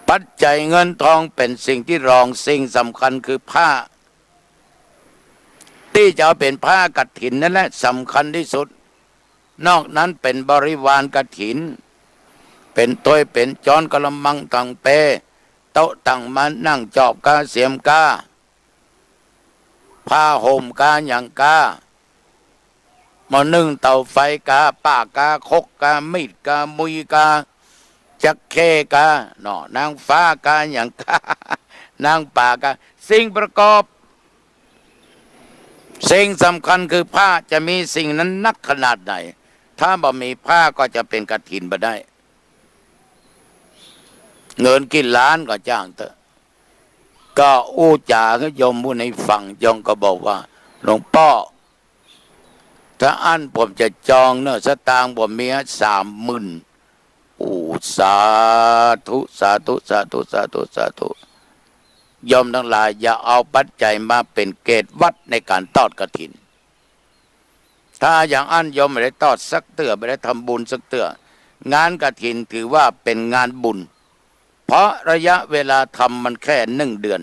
ปัจจัยเงินทองเป๋นสิ่งตี้รอง สิ่งสำคัญคือผ้า ตี้จะเอาเป๋นผ้ากฐินนั่นแหละสำคัญตี้สุด นอกนั้นเป๋นบริวารกฐิน เป๋นถ้วยเป๋นจ๊อนกะละมังตังเป โต๊ะตังมานั่งจอบกาเสียมกา ผ้าห่มกาหยังกา หม้อนึ่งเต๋าไฟกา ป้ากา ครกกา มีดกา มุยกา จักเข้กา เนาะ นางฟ้ากาหยังกา นางป่ากา สิ่งประกอบ สิ่งสำคัญคือผ้า จะมีสิ่งนั้นนักขนาดไหน ถ้าบ่มีผ้าก็จะเป๋นกฐินบ่ได้ เงินกี่ล้านก็จ้างเต๊อะ ก็อู้จ๋าหื้อโยมผู้นี้ฟัง โยมก็บอกว่า หลวงป้อ ถ้าอั้นผมจะจองเน่อ สตางค์ผมมีสามหมื่น โอ้ สาธุ สาธุ สาธุ สาธุ สาธุ โยมตังหลายอย่าเอาปัจจัยมาเป๋นเกณฑ์วัดในก๋านตอดกฐิน ถ้าอย่างอั้นโยมบ่ได้ตอดสักเตื้อ บ่ได้ทำบุญสักเตื้อ งานกฐินถือว่าเป๋นงานบุญ เพราะระยะเวลาทำมันแค่หนึ่งเดือน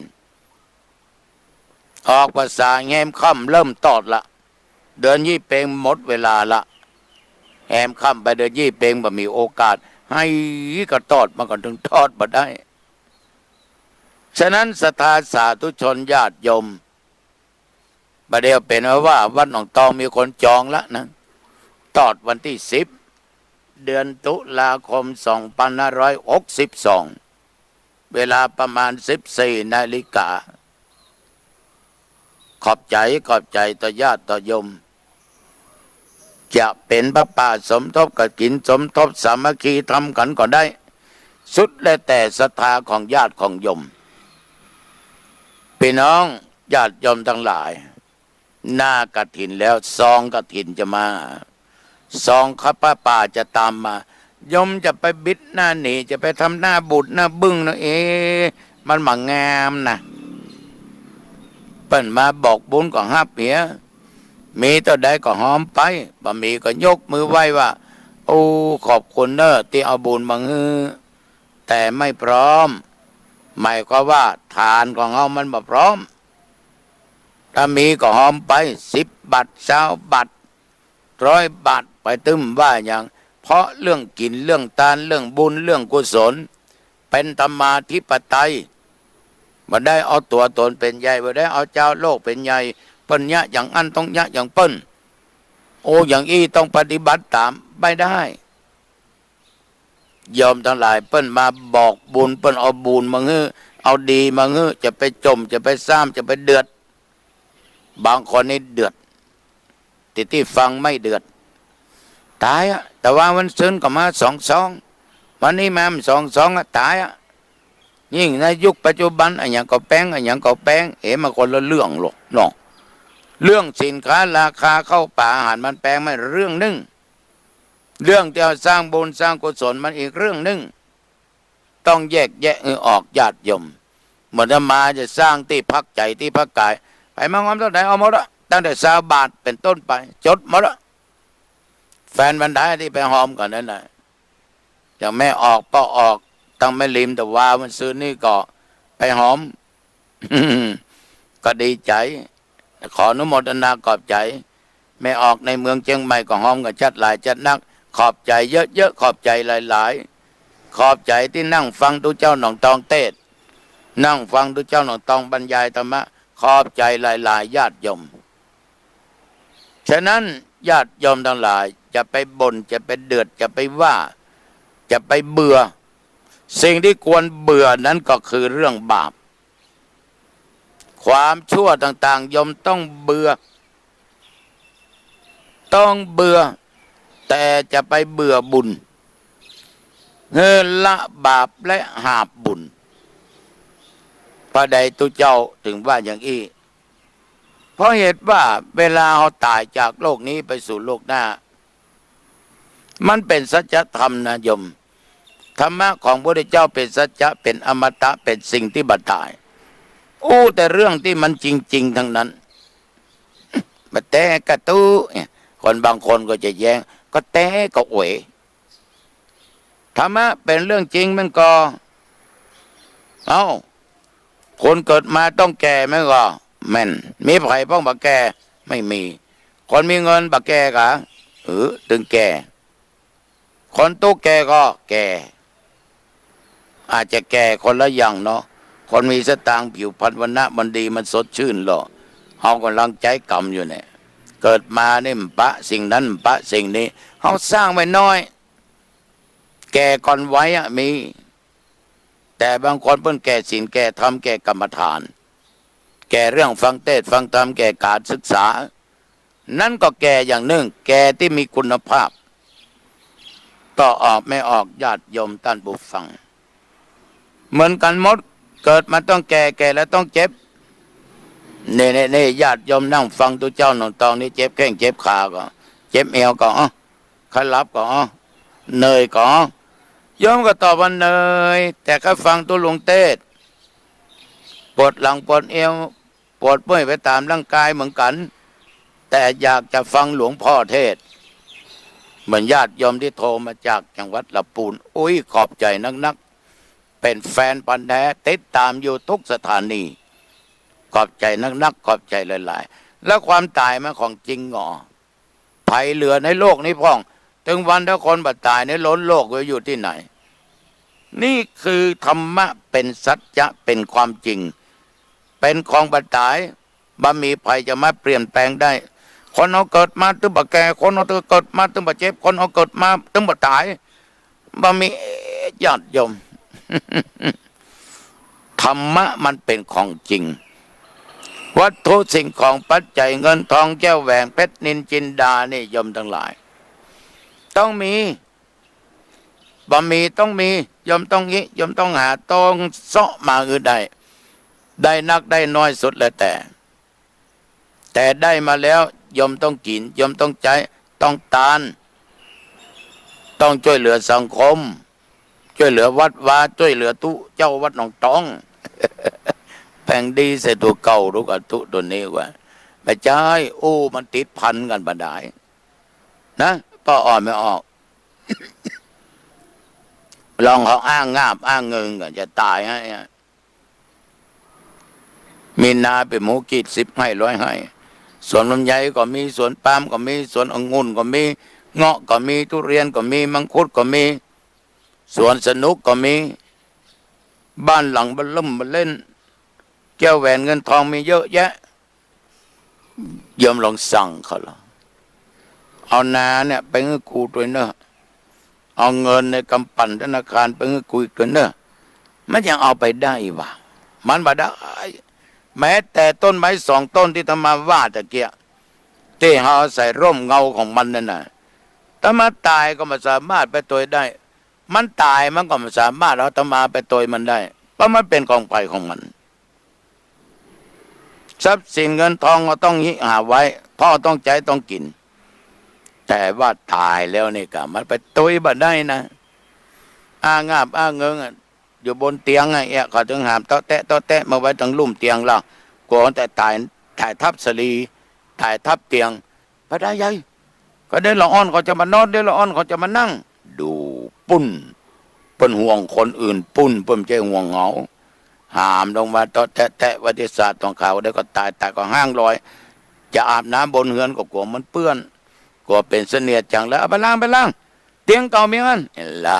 ออกพรรษาแฮมค่ำเริ่มตอดละ เดือนยี่เป็งหมดเวลาละ แฮมค่ำไปเดือนยี่เป็งบ่มีโอกาส ไห้ก็ตอด มันก็ถึงตอดบ่ได้ ฉะนั้นศรัทธาสาธุชนญาติโยม บ่าเดี่ยวเป๋นว่าวัดหนองตองมีคนจองละนะ ตอดวันตี้สิบ เดือนตุลาคม สองปันห้าร้อยหกสิบสอง เวลาประมาณสิบสี่นาฬิกา ขอบใจ๋ ขอบใจ๋ต่อญาติต่อโยม จะเป๋นผ้าป่าสมทบกฐิน สมทบสามัคคีทำกั๋นก็ได้ สุดแล้วแต่ศรัทธาของญาติของโยม ปี้น้องญาติโยมตังหลาย หน้ากฐินแล้วซองกฐินจะมา ซองข้าวผ้าป่าจะต๋ามมา โยมจะไปบิดหน้าหนี จะไปทำหน้าบูดหน้าบึ้งนะ เอ๊ะ มันบ่งามนะ เปิ้นมาบอกบุญก็ฮับเหีย มีเต้าใดก็หอมไป บ่มีก็ยกมือไหว้ว่า โอ้ ขอบคุณเน่อตี้เอาบุญมาหื้อ แต่ไม่พร้อม หมายความว่าฐานของเฮามันบ่พร้อม ถ้ามีก็หอมไป สิบบาท ซาวบาท ร้อยบาท ไปตึ้มว่าหยัง เพราะเรื่องกิ๋น เรื่องตาน เรื่องบุญ เรื่องกุศล เป๋นธรรมาธิปไตย บ่ได้เอาตั๋วต๋นเป๋นใหญ่ บ่ได้เอาจาวโลกเป๋นใหญ่ เปิ้นเยียะอย่างอั้นต้องเยียะอย่างเปิ้น โอ้ อย่างอี้ต้องปฏิบัติต๋าม บ่ได้ โยมตังหลาย เปิ้นมาบอกบุญ เปิ้นเอาบุญมาหื้อ เอาดีมาหื้อ จะไปจ่ม จะไปซ้ำ จะไปเดือด บางคนนี่เดือด ตี้ตี้ฟังไม่เดือด ต๋ายอะ แต่ว่าวันซืนก็มาสองซอง วันนี้มาสองซองอะ ต๋ายอะ ยิ่งในยุคปัจจุบัน อะหยังก็แปง อะหยังก็แปง เอ๊ะ มันคนละเรื่องหรอกเนาะ เรื่องสินค้าราคาข้าวป๋าอาหารมันแปงมันเรื่องนึ่ง เรื่องตี้เฮาสร้างบุญสร้างกุศลมันอีกเรื่องนึ่ง ต้องแยกแยะหื้อออกญาติโยม เหมือนอาตมาจะสร้างตี้พักใจ๋ตี้พักกาย ใผมางอมเต้าใดเอาหมดอะ ตั้งแต่ซาวบาทเป๋นต้นไป จดหมดอะ แฟนบรรดาตี้ไปหอมก่อนนั้นน่ะ อย่างแม่ออก ป้อออก ตังแม่ริมตะวาวันซืนนี่ก็ไปหอม ก็ดีใจ๋ ขออนุโมทนาขอบใจ๋ แม่ออกในเมืองเจียงใหม่ก็หอมกั๋นจัดหลายจัดนัก ขอบใจ๋เยอะๆ ขอบใจ๋หลายๆ ขอบใจ๋ตี้นั่งฟังตุ๊เจ้าหนองตองเตสน์ นั่งฟังตุ๊เจ้าหนองตองบรรยายธรรมะ ขอบใจ๋หลายๆ ญาติโยม ฉะนั้นญาติโยมตังหลาย จะไปบ่น จะไปเดือด จะไปว่า จะไปเบื่อ สิ่งตี้ควรเบื่อนั้นก็คือเรื่องบาป ความชั่วต่างๆ โยมต้องเบื่อ ต้องเบื่อ แต่จะไปเบื่อบุญ หื้อละบาปและหาบบุญ เพราะใดตุ๊เจ้าถึงว่าอย่างอี้ เพราะเหตุว่าเวลาเฮาต๋ายจากโลกนี้ไปสู่โลกหน้า มันเป๋นสัจธรรมนะโยม ธรรมะของพระพุทธเจ้าเป๋นสัจจะ เป๋นอมตะ เป๋นสิ่งตี้บ่ต๋าย อู้แต่เรื่องตี้มันจริงๆ ทั้งนั้น บ่แต๊กะตุ๊ เนี่ย คนบางคนก็จะแย้ง ก็แต๊กะเวย ธรรมะเป๋นเรื่องจริงมันก็ เอ้า คนเกิดมาต้องแก่แม่นก่อ แม่น มีใผพ่องบ่แก่ ไม่มี คนมีเงินบ่แก่กา เออ ตึงแก่ คนตุ๊แก่ก็แก่ อาจจะแก่คนละอย่างเนาะ คนมีสตางค์ผิวพรรณวรรณะมันดีมันสดชื่นหล่อ เฮาก่ำลังใจ๊กรรมอยู่เนี่ย เกิดมานี่มันปะสิ่งนั้นมันปะสิ่งนี้ เฮาสร้างไว้น้อย แก่ก่อนวัยอะมี แต่บางคนเปิ้นแก่ศีล แก่ธรรม แก่กรรมฐาน แก่เรื่องฟังเตสน์ฟังธรรม แก่ก๋านศึกษา นั้นก็แก่อย่างนึ่ง แก่ตี้มีคุณภาพ ป้อออกแม่ออก ญาติโยมต้านผู้ฟัง เหมือนกั๋นหมด เกิดมาต้องแก่ แก่แล้วต้องเจ็บ นี่ๆๆ ญาติโยมนั่งฟังตุ๊เจ้าหนองตองนี่ เจ็บแข้งเจ็บขาก็ เจ็บเอวก็ อ้อ ใค่หลับก็ อ้อ เหนื่อยก็ อ้อ โยมก็ตอบว่าเหนื่อย แต่ใค่ฟังตุ๊ลุงเตสน์ ปวดหลังปวดเอว ปวดเมื่อยไปต๋ามร่างกายเหมือนกั๋น แต่อยากจะฟังหลวงพ่อเทศน์ เหมือนญาติโยมตี้โทรมาจากจังหวัดละปูน อุ๊ย ขอบใจ๋นักๆ เป๋นแฟนพันธุ์แท้ ติดต๋ามอยู่กู้สถานี ขอบใจ๋นักๆ ขอบใจ๋หลายๆ แล้วความต๋ายมันของจริงเหรอ ใผเหลือในโลกนี้พ่อง ตึงวันถ้าคนบ่ต๋ายนี่ล้นโลกจะอยู่ตี้ไหน นี่คือธรรมะเป๋นสัจจะเป๋นความจริง เป๋นของบ่ต๋าย บ่มีใผจะมาเปลี่ยนแปลงได้ คนเฮาเกิดมาตึงบ่แก่ คนเฮาเกิดมาตึงบ่เจ็บ คนเฮาเกิดมาตึงบ่ต๋าย บ่มี ญาติโยม ธรรมะมันเป๋นของจริง วัตถุสิ่งของปัจจัยเงินทองแก้วแหวนเพชรนิลจินดานี่โยมตังหลาย ต้องมี บ่มีต้องมี โยมต้องฮิ โยมต้องหา ต้องเซาะมาหื้อได้ ได้นักได้น้อยสุดแล้วแต่ แต่ได้มาแล้วโยมต้องกิ๋น โยมต้องใจ๊ ต้องตาน ต้องจ้วยเหลือสังคม จ้วยเหลือวัดวา จ้วยเหลือตุ๊เจ้าวัดหนองตอง แป๋งดีเสียตั๋วเก่า ตุ๊กะตุ๊ตั๋วนี้ว่า บ่ใจ้ โอ้ มันติดพันกั๋นบ่ดาย นะ ป้ออ่อนไม่ออก ลองเขาอ้างงาบอ้างเงินกั๋นจะต๋ายฮะ มีนาเป๋นหมู่กีด สิบไฮ่ ร้อยไฮ่ สวนลำไยก็มี สวนปาล์มก็มี สวนองุ่นก็มี เงาะก็มี ทุเรียนก็มี มังคุดก็มี สวนสนุกก็มี บ้านหลังเบิ่มเริ่มเบิ่มเล่น แก้วแหวนเงินทองมีเยอะแยะ โยมลองสั่งเขาละ เอานาเนี่ยไปหื้อกูตวยเน่อ เอาเงินในกำปั่นธนาคารไปหื้อกูอีกตวยเน่อ มันยังเอาไปได้วะ มันบ่ได้ แม้แต่ต้นไม้สองต้นตี้อาตมาว่าตะเกียะ ตี้เฮาอาศัยร่มเงาของมันนั่นน่ะ อาตมาต๋ายก็บ่สามารถไปตวยได้ มันต๋ายมันก็บ่สามารถเอาอาตมาไปตวยมันได้ เพราะมันเป๋นของใผของมัน ทรัพย์สินเงินทองก็ต้องฮิหาไว้ เพราะต้องใจ๊ต้องกิ๋น แต่ว่าต๋ายแล้วนี่กะ มันไปตวยบ่ได้นะ อ้างงาบอ้างเงินอะ อยู่บนเตียงอะ เอี้ย เขาตึงหามเตาะแตะเตาะแตะมาไว้ตังลุ่มเตียงละ กั๋วแต่ต๋าย ต๋ายทับสะหลี ต๋ายทับเตียง บ่ได้ใหญ่ ก็เดี๋ยวละอ่อนเขาจะมานอน เดี๋ยวละอ่อนเขาจะมานั่ง ดูปุ้น เปิ้นห่วงคนอื่นปุ้น เปิ้นบ่ใจ้ห่วงเฮา หามลงมาเตาะแตะแตะไว้ตี้สาดของเขา เดี๋ยวก็ต๋าย ต๋ายก็ห้างลอย จะอาบน้ำบนเฮือนก็กั๋วมันเปื้อน กั๋วเป๋นเสนียดจัง แล้วเอาไปล้าง ไปล้าง เตียงเก่ามีอั้น เห็นละ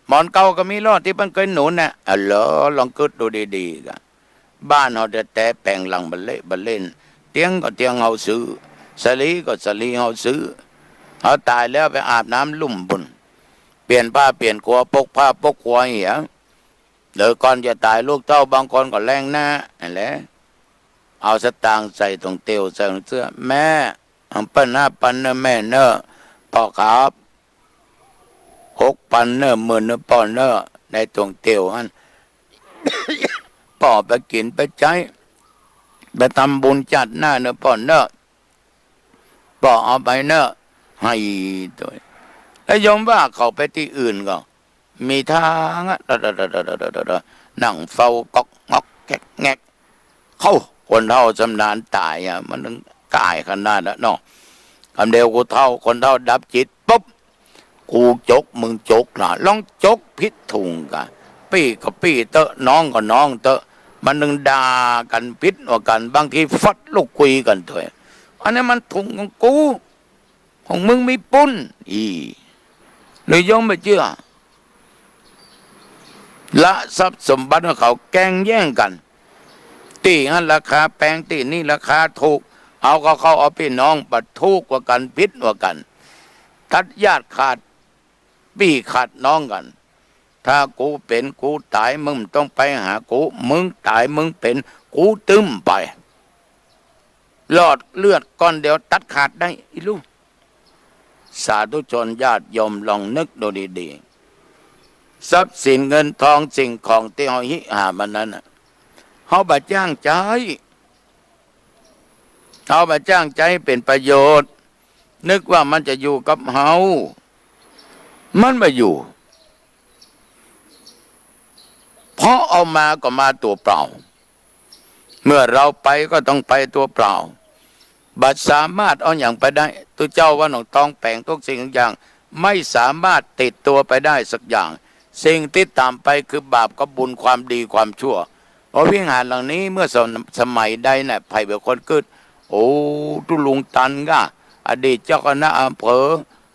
หมอนเก่าก็มีลอตี้เปิ้นเกยหนุนน่ะ เอาเหรอ ลองกึ๊ดดูดีๆ กะ บ้านเฮาแต๊ๆ แป๋งหลังบ่เละบ่เล่น เตียงก็เตียงเฮาซื้อ สะหลีก็สะหลีเฮาซื้อ เฮาต๋ายแล้วไปอาบน้ำลุ่มปุ้น เปลี่ยนผ้าเปลี่ยนกั๋ว ปกผ้าปกกั๋วเหีย เดี๋ยวก่อนจะต๋ายลูกเต้าบางคนก็แล่งหน้า หั้นแหละ เอาสตางค์ใส่ตรงเตียว ใส่ตรงเสื้อ แม่ อันเปิ้นห้าปันเน่อแม่เน่อ ป้อครับ หกปันเน่อ หมื่นเน่อป้อเน่อ ในตรงเตียวหั้น ป้อไปกิ๋นไปใจ๊ ไปทำบุญจาติหน้าเน่อป้อเน่อ ป้อเอาไปเน่อ หื้อตวย แล้วโยมว่าเขาไปตี้อื่นก็ มีทางอะ นั่งเฝ้าก๊อกง็อกแก๊กแง็ก เข้า คนเฒ่าชำนาญต๋ายอะ มันตึงก๋ายขนาดนั้นเนาะ กำเดียวกูเฒ่า คนเฒ่าดับจิตปุ๊บ กูจก มึงจกละ ลองจกผิดถุงกะ ปี้ก็ปี้เต๊อะ น้องก็น้องเต๊อะ มันตึงด่ากั๋นผิดว่ากั๋น บางทีฟัดลูกกุยกั๋นตวย อันนี้มันถุงของกู ของมึงมีปุ้น อี้ หรือโยมบ่เจื้อ ละทรัพย์สมบัติของเขา แก่งแย่งกั๋น ตี้หั้นราคาแปง ตี้นี่ราคาถูก เอาก็เข้าเอาปี้น้อง บ่ถูกว่ากั๋น ผิดว่ากั๋น ตัดญาติขาดปี้ขาดน้องกั๋น ถ้ากูเป๋นกูต๋าย มึงบ่ต้องไปหากู มึงต๋ายมึงเป๋น กูตึงไป หลอดเลือดก้อนเดียวตัดขาดได้ อีหลู สาธุชนญาติโยมลองนึกดูดีๆ ทรัพย์สินเงินทองสิ่งของตี้เฮาฮิหามานั้นน่ะ เฮาบ่จ้างใจ๊ เฮาบ่จ้างใจ๊เป๋นประโยชน์ นึกว่ามันจะอยู่กับเฮา มันบ่อยู่ เพราะเอามาก็มาตั๋วเปล่า เมื่อเราไปก็ต้องไปตั๋วเปล่า บ่สามารถเอาหยังไปได้ ตุ๊เจ้าวัดหนองตองแป๋ง ทุกสิ่งทุกอย่าง ไม่สามารถติดตัวไปได้สักอย่าง สิ่งติดต๋ามไปคือบาปกับบุญ ความดีความชั่ว เพราะวิหารหลังนี้เมื่อสม- สมัยใดน่ะ ใผเป๋นคนกึ๊ด โอ้ ตุ๊ลุงตันก้า อดีตเจ้าคณะอำเภอ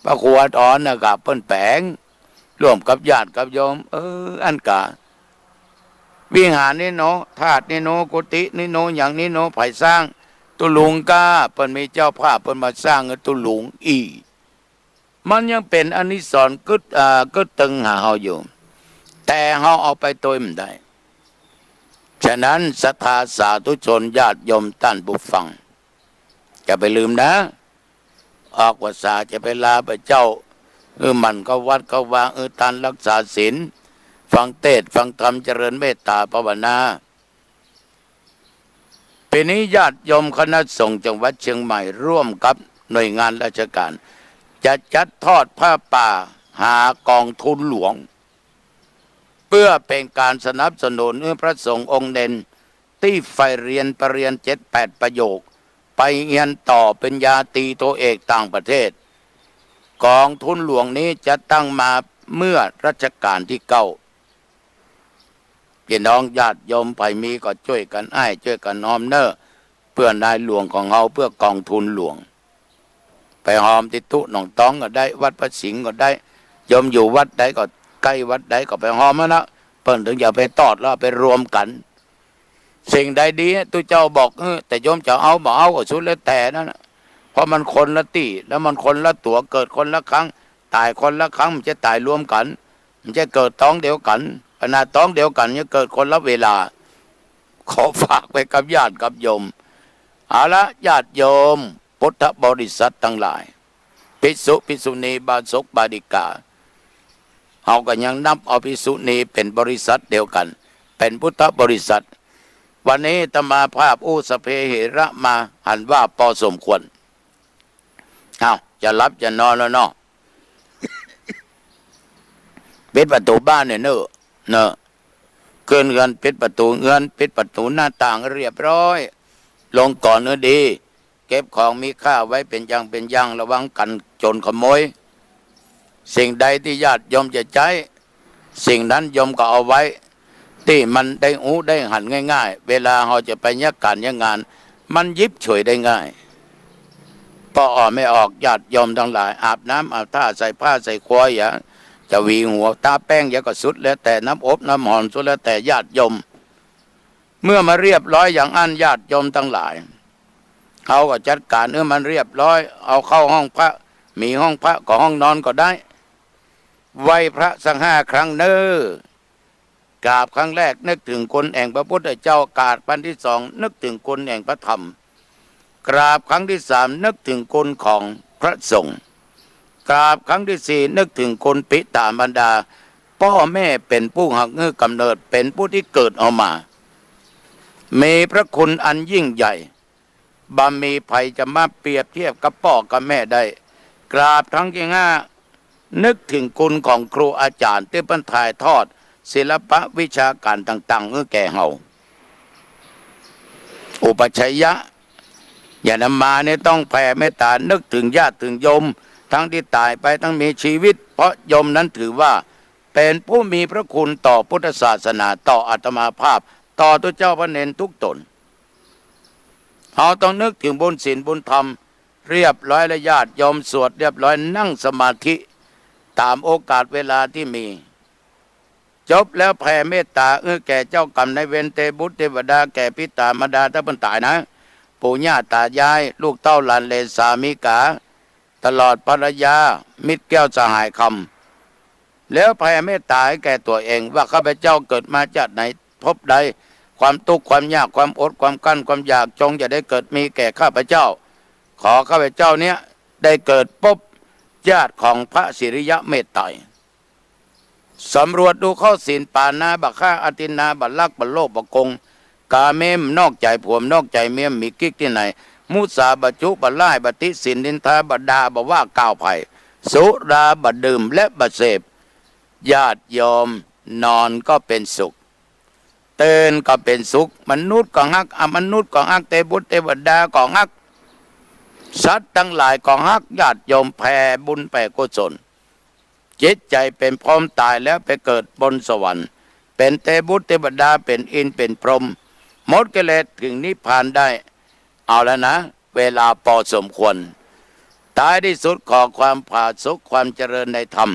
พระครูอาทรน่ะก้า เปิ้นแป๋ง ร่วมกับญาติกับโยม เออ อั้นก้า วิหารนี้เนาะ ธาตุนี้เนาะ กุฏินี้เนาะ หยังนี้เนาะ ใผสร้าง ตุ๊ลุงก้า เปิ้นมีเจ้าภาพ เปิ้นมาสร้างหื้อตุ๊ลุงอี้ มันยังเป๋นอานิสงส์กึ๊ด อ่า กึ๊ดตึงหาเฮาอยู่ แต่เฮาเอาไปโตยบ่ได้ ฉะนั้นศรัทธาสาธุชนญาติโยมต้านผู้ฟัง จะไปลืมนะ ออกพรรษาจะไปลาพระเจ้า เออ หมั่นเข้าวัดเข้าวา เออ ต้านรักษาศีล ฟังเทศน์ฟังธรรม เจริญเมตตาภาวนา ปี๋นี้ญาติโยมคณะสงฆ์จังหวัดเชียงใหม่ร่วมกับหน่วยงานราชการ จะจัดทอดผ้าป่าหากองทุนหลวง เปื้อเป๋นก๋านสนับสนุนหื้อพระสงฆ์องค์เณรตี้ใฝ่เฮียนปริญญาเจ็ดแปดประโยค ไปเฮียนต่อปริญญาตรีโทเอกต่างประเทศ กองทุนหลวงนี้จัดตั้งมาเมื่อรัชกาลตี้เก้า ปี้น้องญาติโยมใผมีก็จ้วยกั๋นอ้าย จ้วยกั๋นฮอมเน่อ เปื้อนายหลวงของเฮา เปื้อกองทุนหลวง ไปฮอมตี้ตุ๊หนองตองก็ได้ วัดพระสิงห์ก็ได้ โยมอยู่วัดใดก็ใก้วัดใดก็ไปฮอมหั้นนะ เปิ้นเถิงจะไปตอดแล้วไปรวมกั๋น สิ่งใดดีตุ๊เจ้าบอก เออ แต่โยมจะเอาบ่เอาก็สุดแล้วแต่นั้นนะ เพราะมันคนละตี้ แล้วมันคนละตั๋ว เกิดคนละครั้ง ต๋ายคนละครั้ง บ่ใจ้ต๋ายรวมกั๋น บ่ใจ้เกิดต๊องเดียวกั๋น ขนาดต๊องเดียวกั๋นยังเกิดคนละเวลา ขอฝากไว้กับญาติกับโยม เอาละ ญาติโยมพุทธบริษัทตังหลาย ภิกษุ ภิกษุณี อุบาสก อุบาสิกา เฮาก็ยังนับเอาภิกษุณีเป๋นบริษัทเดียวกั๋น เป๋นพุทธบริษัท วันนี้อาตมาภาพอู้สัพเพเหระมาหันว่าปอสมควร อ้าว จะหลับจะนอนแล้วเนาะ ปิดประตู๋บ้านเนี่ยเน่อ เน่อ ขึ้นเฮือน ปิดประตู๋เฮือน ปิดประตู๋หน้าต่างเรียบร้อย ลงก่อนหื้อดี เก็บของมีค่าไว้เป๋นอย่างเป๋นอย่าง ระวังกั๋นโจรขโมย สิ่งใดตี้ญาติโยมจะใจ๊ สิ่งนั้นโยมก็เอาไว้ ตี้มันได้ฮู้ได้หันง่ายๆ เวลาเฮาจะไปเยียะก๋านเยียะงาน มันหยิบฉวยได้ง่าย ป้ออ่อแม่ออก ญาติโยมตังหลาย อาบน้ำอาบท่า ใส่ผ้าใส่ครัว อย่า จะหวีหัว ตาแป้ง อย่าก็สุดแล้วแต่ น้ำอบน้ำหอม สุดแล้วแต่ญาติโยม เมื่อมาเรียบร้อยอย่างอั้น ญาติโยมตังหลาย เฮาก็จัดก๋านหื้อมันเรียบร้อย เอาเข้าห้องพระ มีห้องพระก็ห้องนอนก็ได้ ไหว้พระสักห้าครั้งเน่อ กราบครั้งแรกนึกถึงคุณแห่งพระพุทธเจ้า กราบครั้งตี้สองนึกถึงคุณแห่งพระธรรม กราบครั้งตี้สามนึกถึงคุณของพระสงฆ์ กราบครั้งตี้สี่นึกถึงคุณปิตามารดา ป้อแม่เป๋นผู้หักหื้อกำเนิด เป๋นผู้ตี้เกิดเฮามา มีพระคุณอันยิ่งใหญ่ บ่มีใผจะมาเปรียบเทียบกับป้อกับแม่ได้ กราบครั้งตี้ห้า นึกถึงคุณของครูอาจ๋ารย์ตี้เปิ้นถ่ายทอดศิลปะวิชาก๋านต่างๆ หื้อแก่เฮา อุปัชฌายะ ญาณมาเนี่ยต้องแผ่เมตต๋านึกถึงญาติถึงโยม ทั้งตี้ต๋ายไป ทั้งมีชีวิต เพราะโยมนั้นถือว่าเป๋นผู้มีพระคุณต่อพุทธศาสนา ต่ออาตมาภาพ ต่อตุ๊เจ้าพระเณรทุกต๋น เฮาต้องนึกถึงบุญศีลบุญธรรม เรียบร้อยแล้ว ญาติโยมสวดเรียบร้อย นั่งสมาธิต๋ามโอกาสเวลาตี้มี จบแล้วแผ่เมตต๋าหื้อแก่เจ้ากรรมนายเวร เตบุตรเตวดา แก่ปิตามารดาตี้เปิ้นต๋ายนะ ปู่ย่าต๋ายาย ลูกเต้าหลานเหลนสามีกา ตลอดภรรยา มิตรแก้วสหายคำ แล้วแผ่เมตต๋าหื้อแก่ตั๋วเองว่า ข้าพเจ้าเกิดมาจาติไหนภพใด ความตุ๊กข์ความยาก ความอดความกลั้น ความอยาก จงอย่าได้เกิดมีแก่ข้าพเจ้า ขอข้าพเจ้าเนี้ยได้เกิดภพจาติของพระสิริยะเมตไตร สำรวจดูข้อศีล ปาณาบ่ฆ่า อทินนาบ่ลัก บ่โลภบ่โกง กาเม บ่นอกใจ๋ผัว บ่นอกใจ๋เมีย บ่มีกิ๊กตี้ไหน มุสาบ่จุ บ่ล่าย บ่ติฉินนินทา บ่ด่า บ่ว่ากล่าวใผ สุราบ่ดื่ม และบ่เสพ ญาติโยม นอนก็เป๋นสุข ตื่นก็เป๋นสุข มนุษย์ก็ฮัก อมนุษย์ก็ฮัก เตบุตรเตวดาก็ฮัก สัตว์ตังหลายก็ฮักญาติโยม แผ่บุญแผ่กุศล จิตใจ๋เป๋นพรหม ต๋ายแล้วไปเกิดบนสวรรค์ เป๋นเตวุตเตวดา เป๋นอินทร์เป๋นพรหม หมดกิเลสเถิงนิพพานได้ เอาแล้วนะ เวลาพอสมควร ท้ายที่สุดขอความผาสุก ความเจริญในธรรม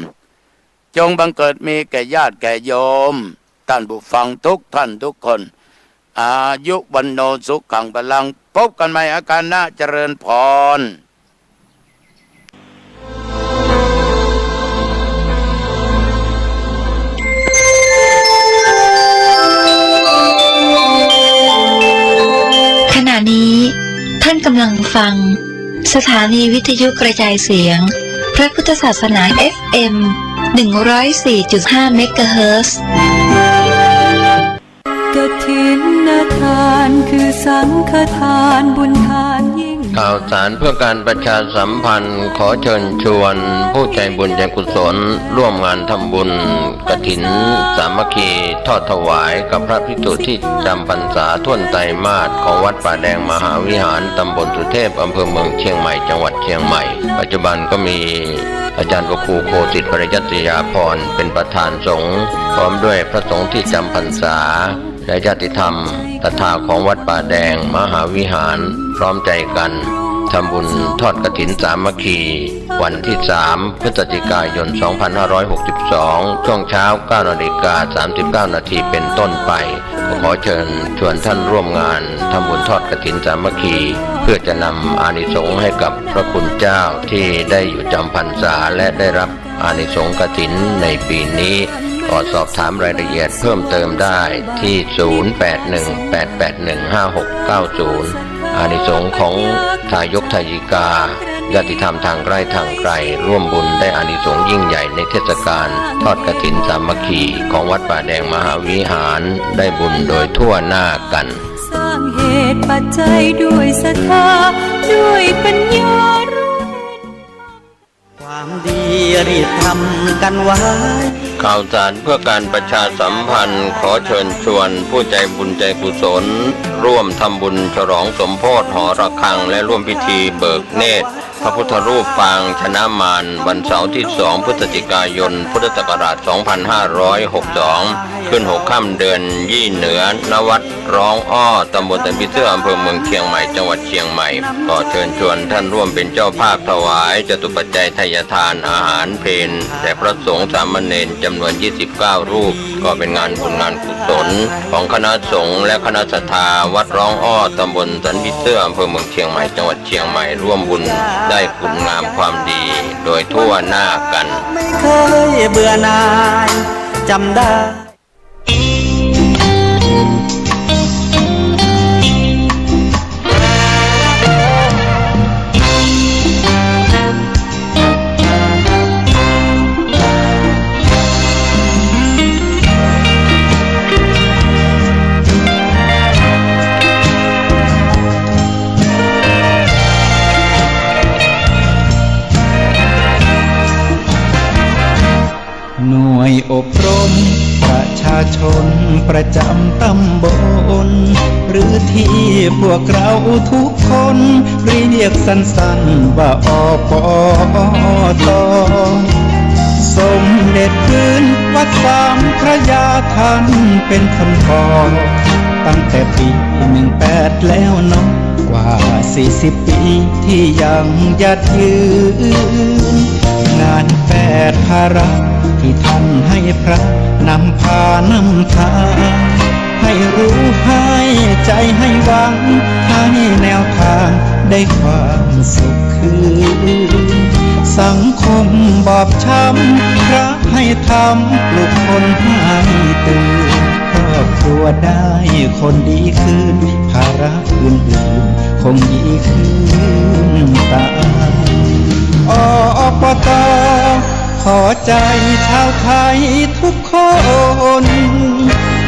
จงบังเกิดมีแก่ญาติแก่โยม ท่านผู้ฟังทุกท่านทุกคน อายุวัณโณสุขังพลัง พบกันใหม่โอกาสหน้า เจริญพร ขณะนี้ท่านกำลังฟังสถานีวิทยุกระจายเสียงพระพุทธศาสนา เอฟเอ็ม หนึ่งร้อยสี่จุดห้า เมกะเฮิรตซ์ กฐินทานคือสังฆทานบุญทานยิ่ง ข่าวสารเพื่อการประชาสัมพันธ์ ขอเชิญชวนผู้ใจบุญใจกุศล ร่วมงานทำบุญกฐินสามัคคี ทอดถวายกับพระภิกษุที่จำพรรษาถ้วนไตรมาส ของวัดป่าแดงมหาวิหาร ตำบลสุเทพ อำเภอเมืองเชียงใหม่ จังหวัดเชียงใหม่ ปัจจุบันก็มี อาจารย์พระครูโคสิต ปริยัติยาภรณ์ เป็นประธานสงฆ์ พร้อมด้วยพระสงฆ์ที่จำพรรษา และญาติธรรมศรัทธาของวัดป่าแดงมหาวิหาร พร้อมใจกันทำบุญทอดกฐินสามัคคี วันที่สาม พฤศจิกายน สองพันห้าร้อยหกสิบสอง ช่วงเช้า เก้านาฬิกาสามสิบเก้านาทีเป็นต้นไป ขอเชิญชวนท่านร่วมงานทำบุญทอดกฐินสามัคคี เพื่อจะนำอานิสงส์ให้กับพระคุณเจ้าที่ได้อยู่จำพรรษา และได้รับอานิสงส์กฐินในปีนี้ ขอสอบถามรายละเอียดเพิ่มเติมได้ที่ ศูนย์แปดหนึ่ง แปดแปดหนึ่ง ห้าหกเก้าศูนย์ อานิสงส์ของทายกทายิกา ญาติธรรมทางใกล้ทางไกล ร่วมบุญได้อานิสงส์ยิ่งใหญ่ในเทศกาลทอดกฐินสามัคคี ของวัดป่าแดงมหาวิหาร ได้บุญโดยทั่วหน้ากัน สร้างเหตุปัจจัยด้วยศรัทธา ด้วยปัญญารู้ ความดีรีบทำกันไว้ ข่าวสารเพื่อการประชาสัมพันธ์ ขอเชิญชวนผู้ใจบุญใจกุศล ร่วมทำบุญฉลองสมโภชหอระฆัง และร่วมพิธีเบิกเนตรพระพุทธรูปปางชนะมาร วันเสาร์ที่สอง พฤศจิกายน พุทธศักราช สองพันห้าร้อยหกสิบสอง ขึ้นหกค่ำเดือนยี่เหนือ ณ วัด ร้องอ้อ ตำบลสันผีเสื้อ อำเภอเมืองเชียงใหม่ จังหวัดเชียงใหม่ ขอเชิญชวนท่านร่วมเป็นเจ้าภาพถวายจตุปัจจัยไทยทานอาหารเพลแด่พระสงฆ์สามเณรจำนวนยี่สิบเก้ารูป ก็เป็นงานบุญงานกุศลของคณะสงฆ์และคณะศรัทธาวัดร้องอ้อ ตำบลสันผีเสื้อ อำเภอเมืองเชียงใหม่ จังหวัดเชียงใหม่ ร่วมบุญได้คุณงามความดีโดยทั่วหน้ากัน ไม่เคยเบื่อหน่าย จำได้ หน่วยอบรมประชาชนประจำตำบล หรือที่พวกเราทุกคนเรียกสั้นๆว่า อปต. สมเด็จพื้นวัดสามพระยาท่านเป็นคนก่อ ตั้งแต่ปีหนึ่งแปดแล้วเนาะ กว่าสี่สิบปีที่ยังยัดยืน งานแปดภาระที่ท่านให้พระนำพานำทาง ให้รู้ให้ใจให้หวัง ให้แนวทางได้ความสุขคืน สังคมบอบช้ำ พระให้ธรรมปลุกคนให้ตื่น ครอบครัวได้คนดีคืน ภาระ อื่นๆคงดีขึ้นตาม อปต. ขอใจชาวไทยทุกคน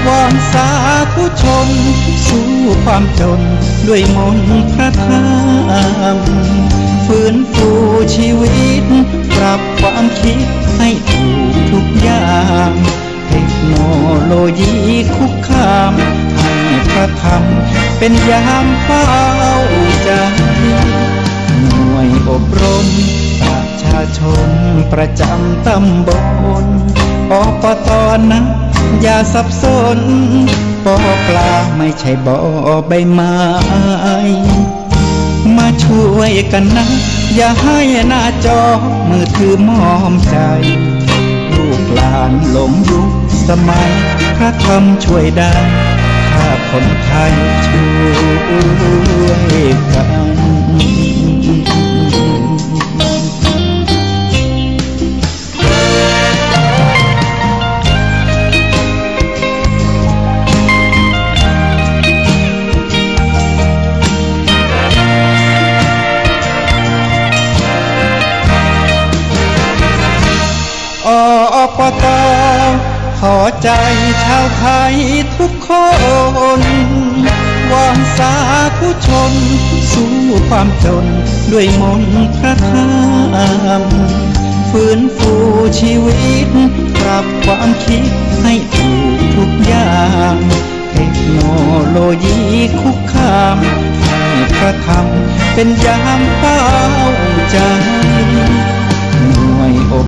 วอนสาธุชน สู้ความจนด้วยมนต์พระธรรม ฟื้นฟูชีวิต ปรับความคิดให้ถูกทุกอย่าง เทคโนโลยีคุกคาม ให้พระธรรมเป็นยามเฝ้าใจ หน่ รมประชาชนประจำตำบล อปต นะ อย่าสับสน ปอปลาไม่ใช่บ่อใบไม้ มาช่วยกันนะ อย่าให้หน้าจอมือถือมอมใจ ลูกหลานหลงยุคสมัย พระธรรมช่วยได้ ถ้าคนไทยช่วยกัน อปต ขอใจชาวไทยทุกคน วอนสาธุชน สู้ความจนด้วยมนต์พระธรรม ฟื้นฟูชีวิต ปรับความคิดให้ถูกทุกอย่าง เทคโนโลยีคุกคาม ให้พระธรรมเป็นยามเฝ้าใจ หน่วยอบ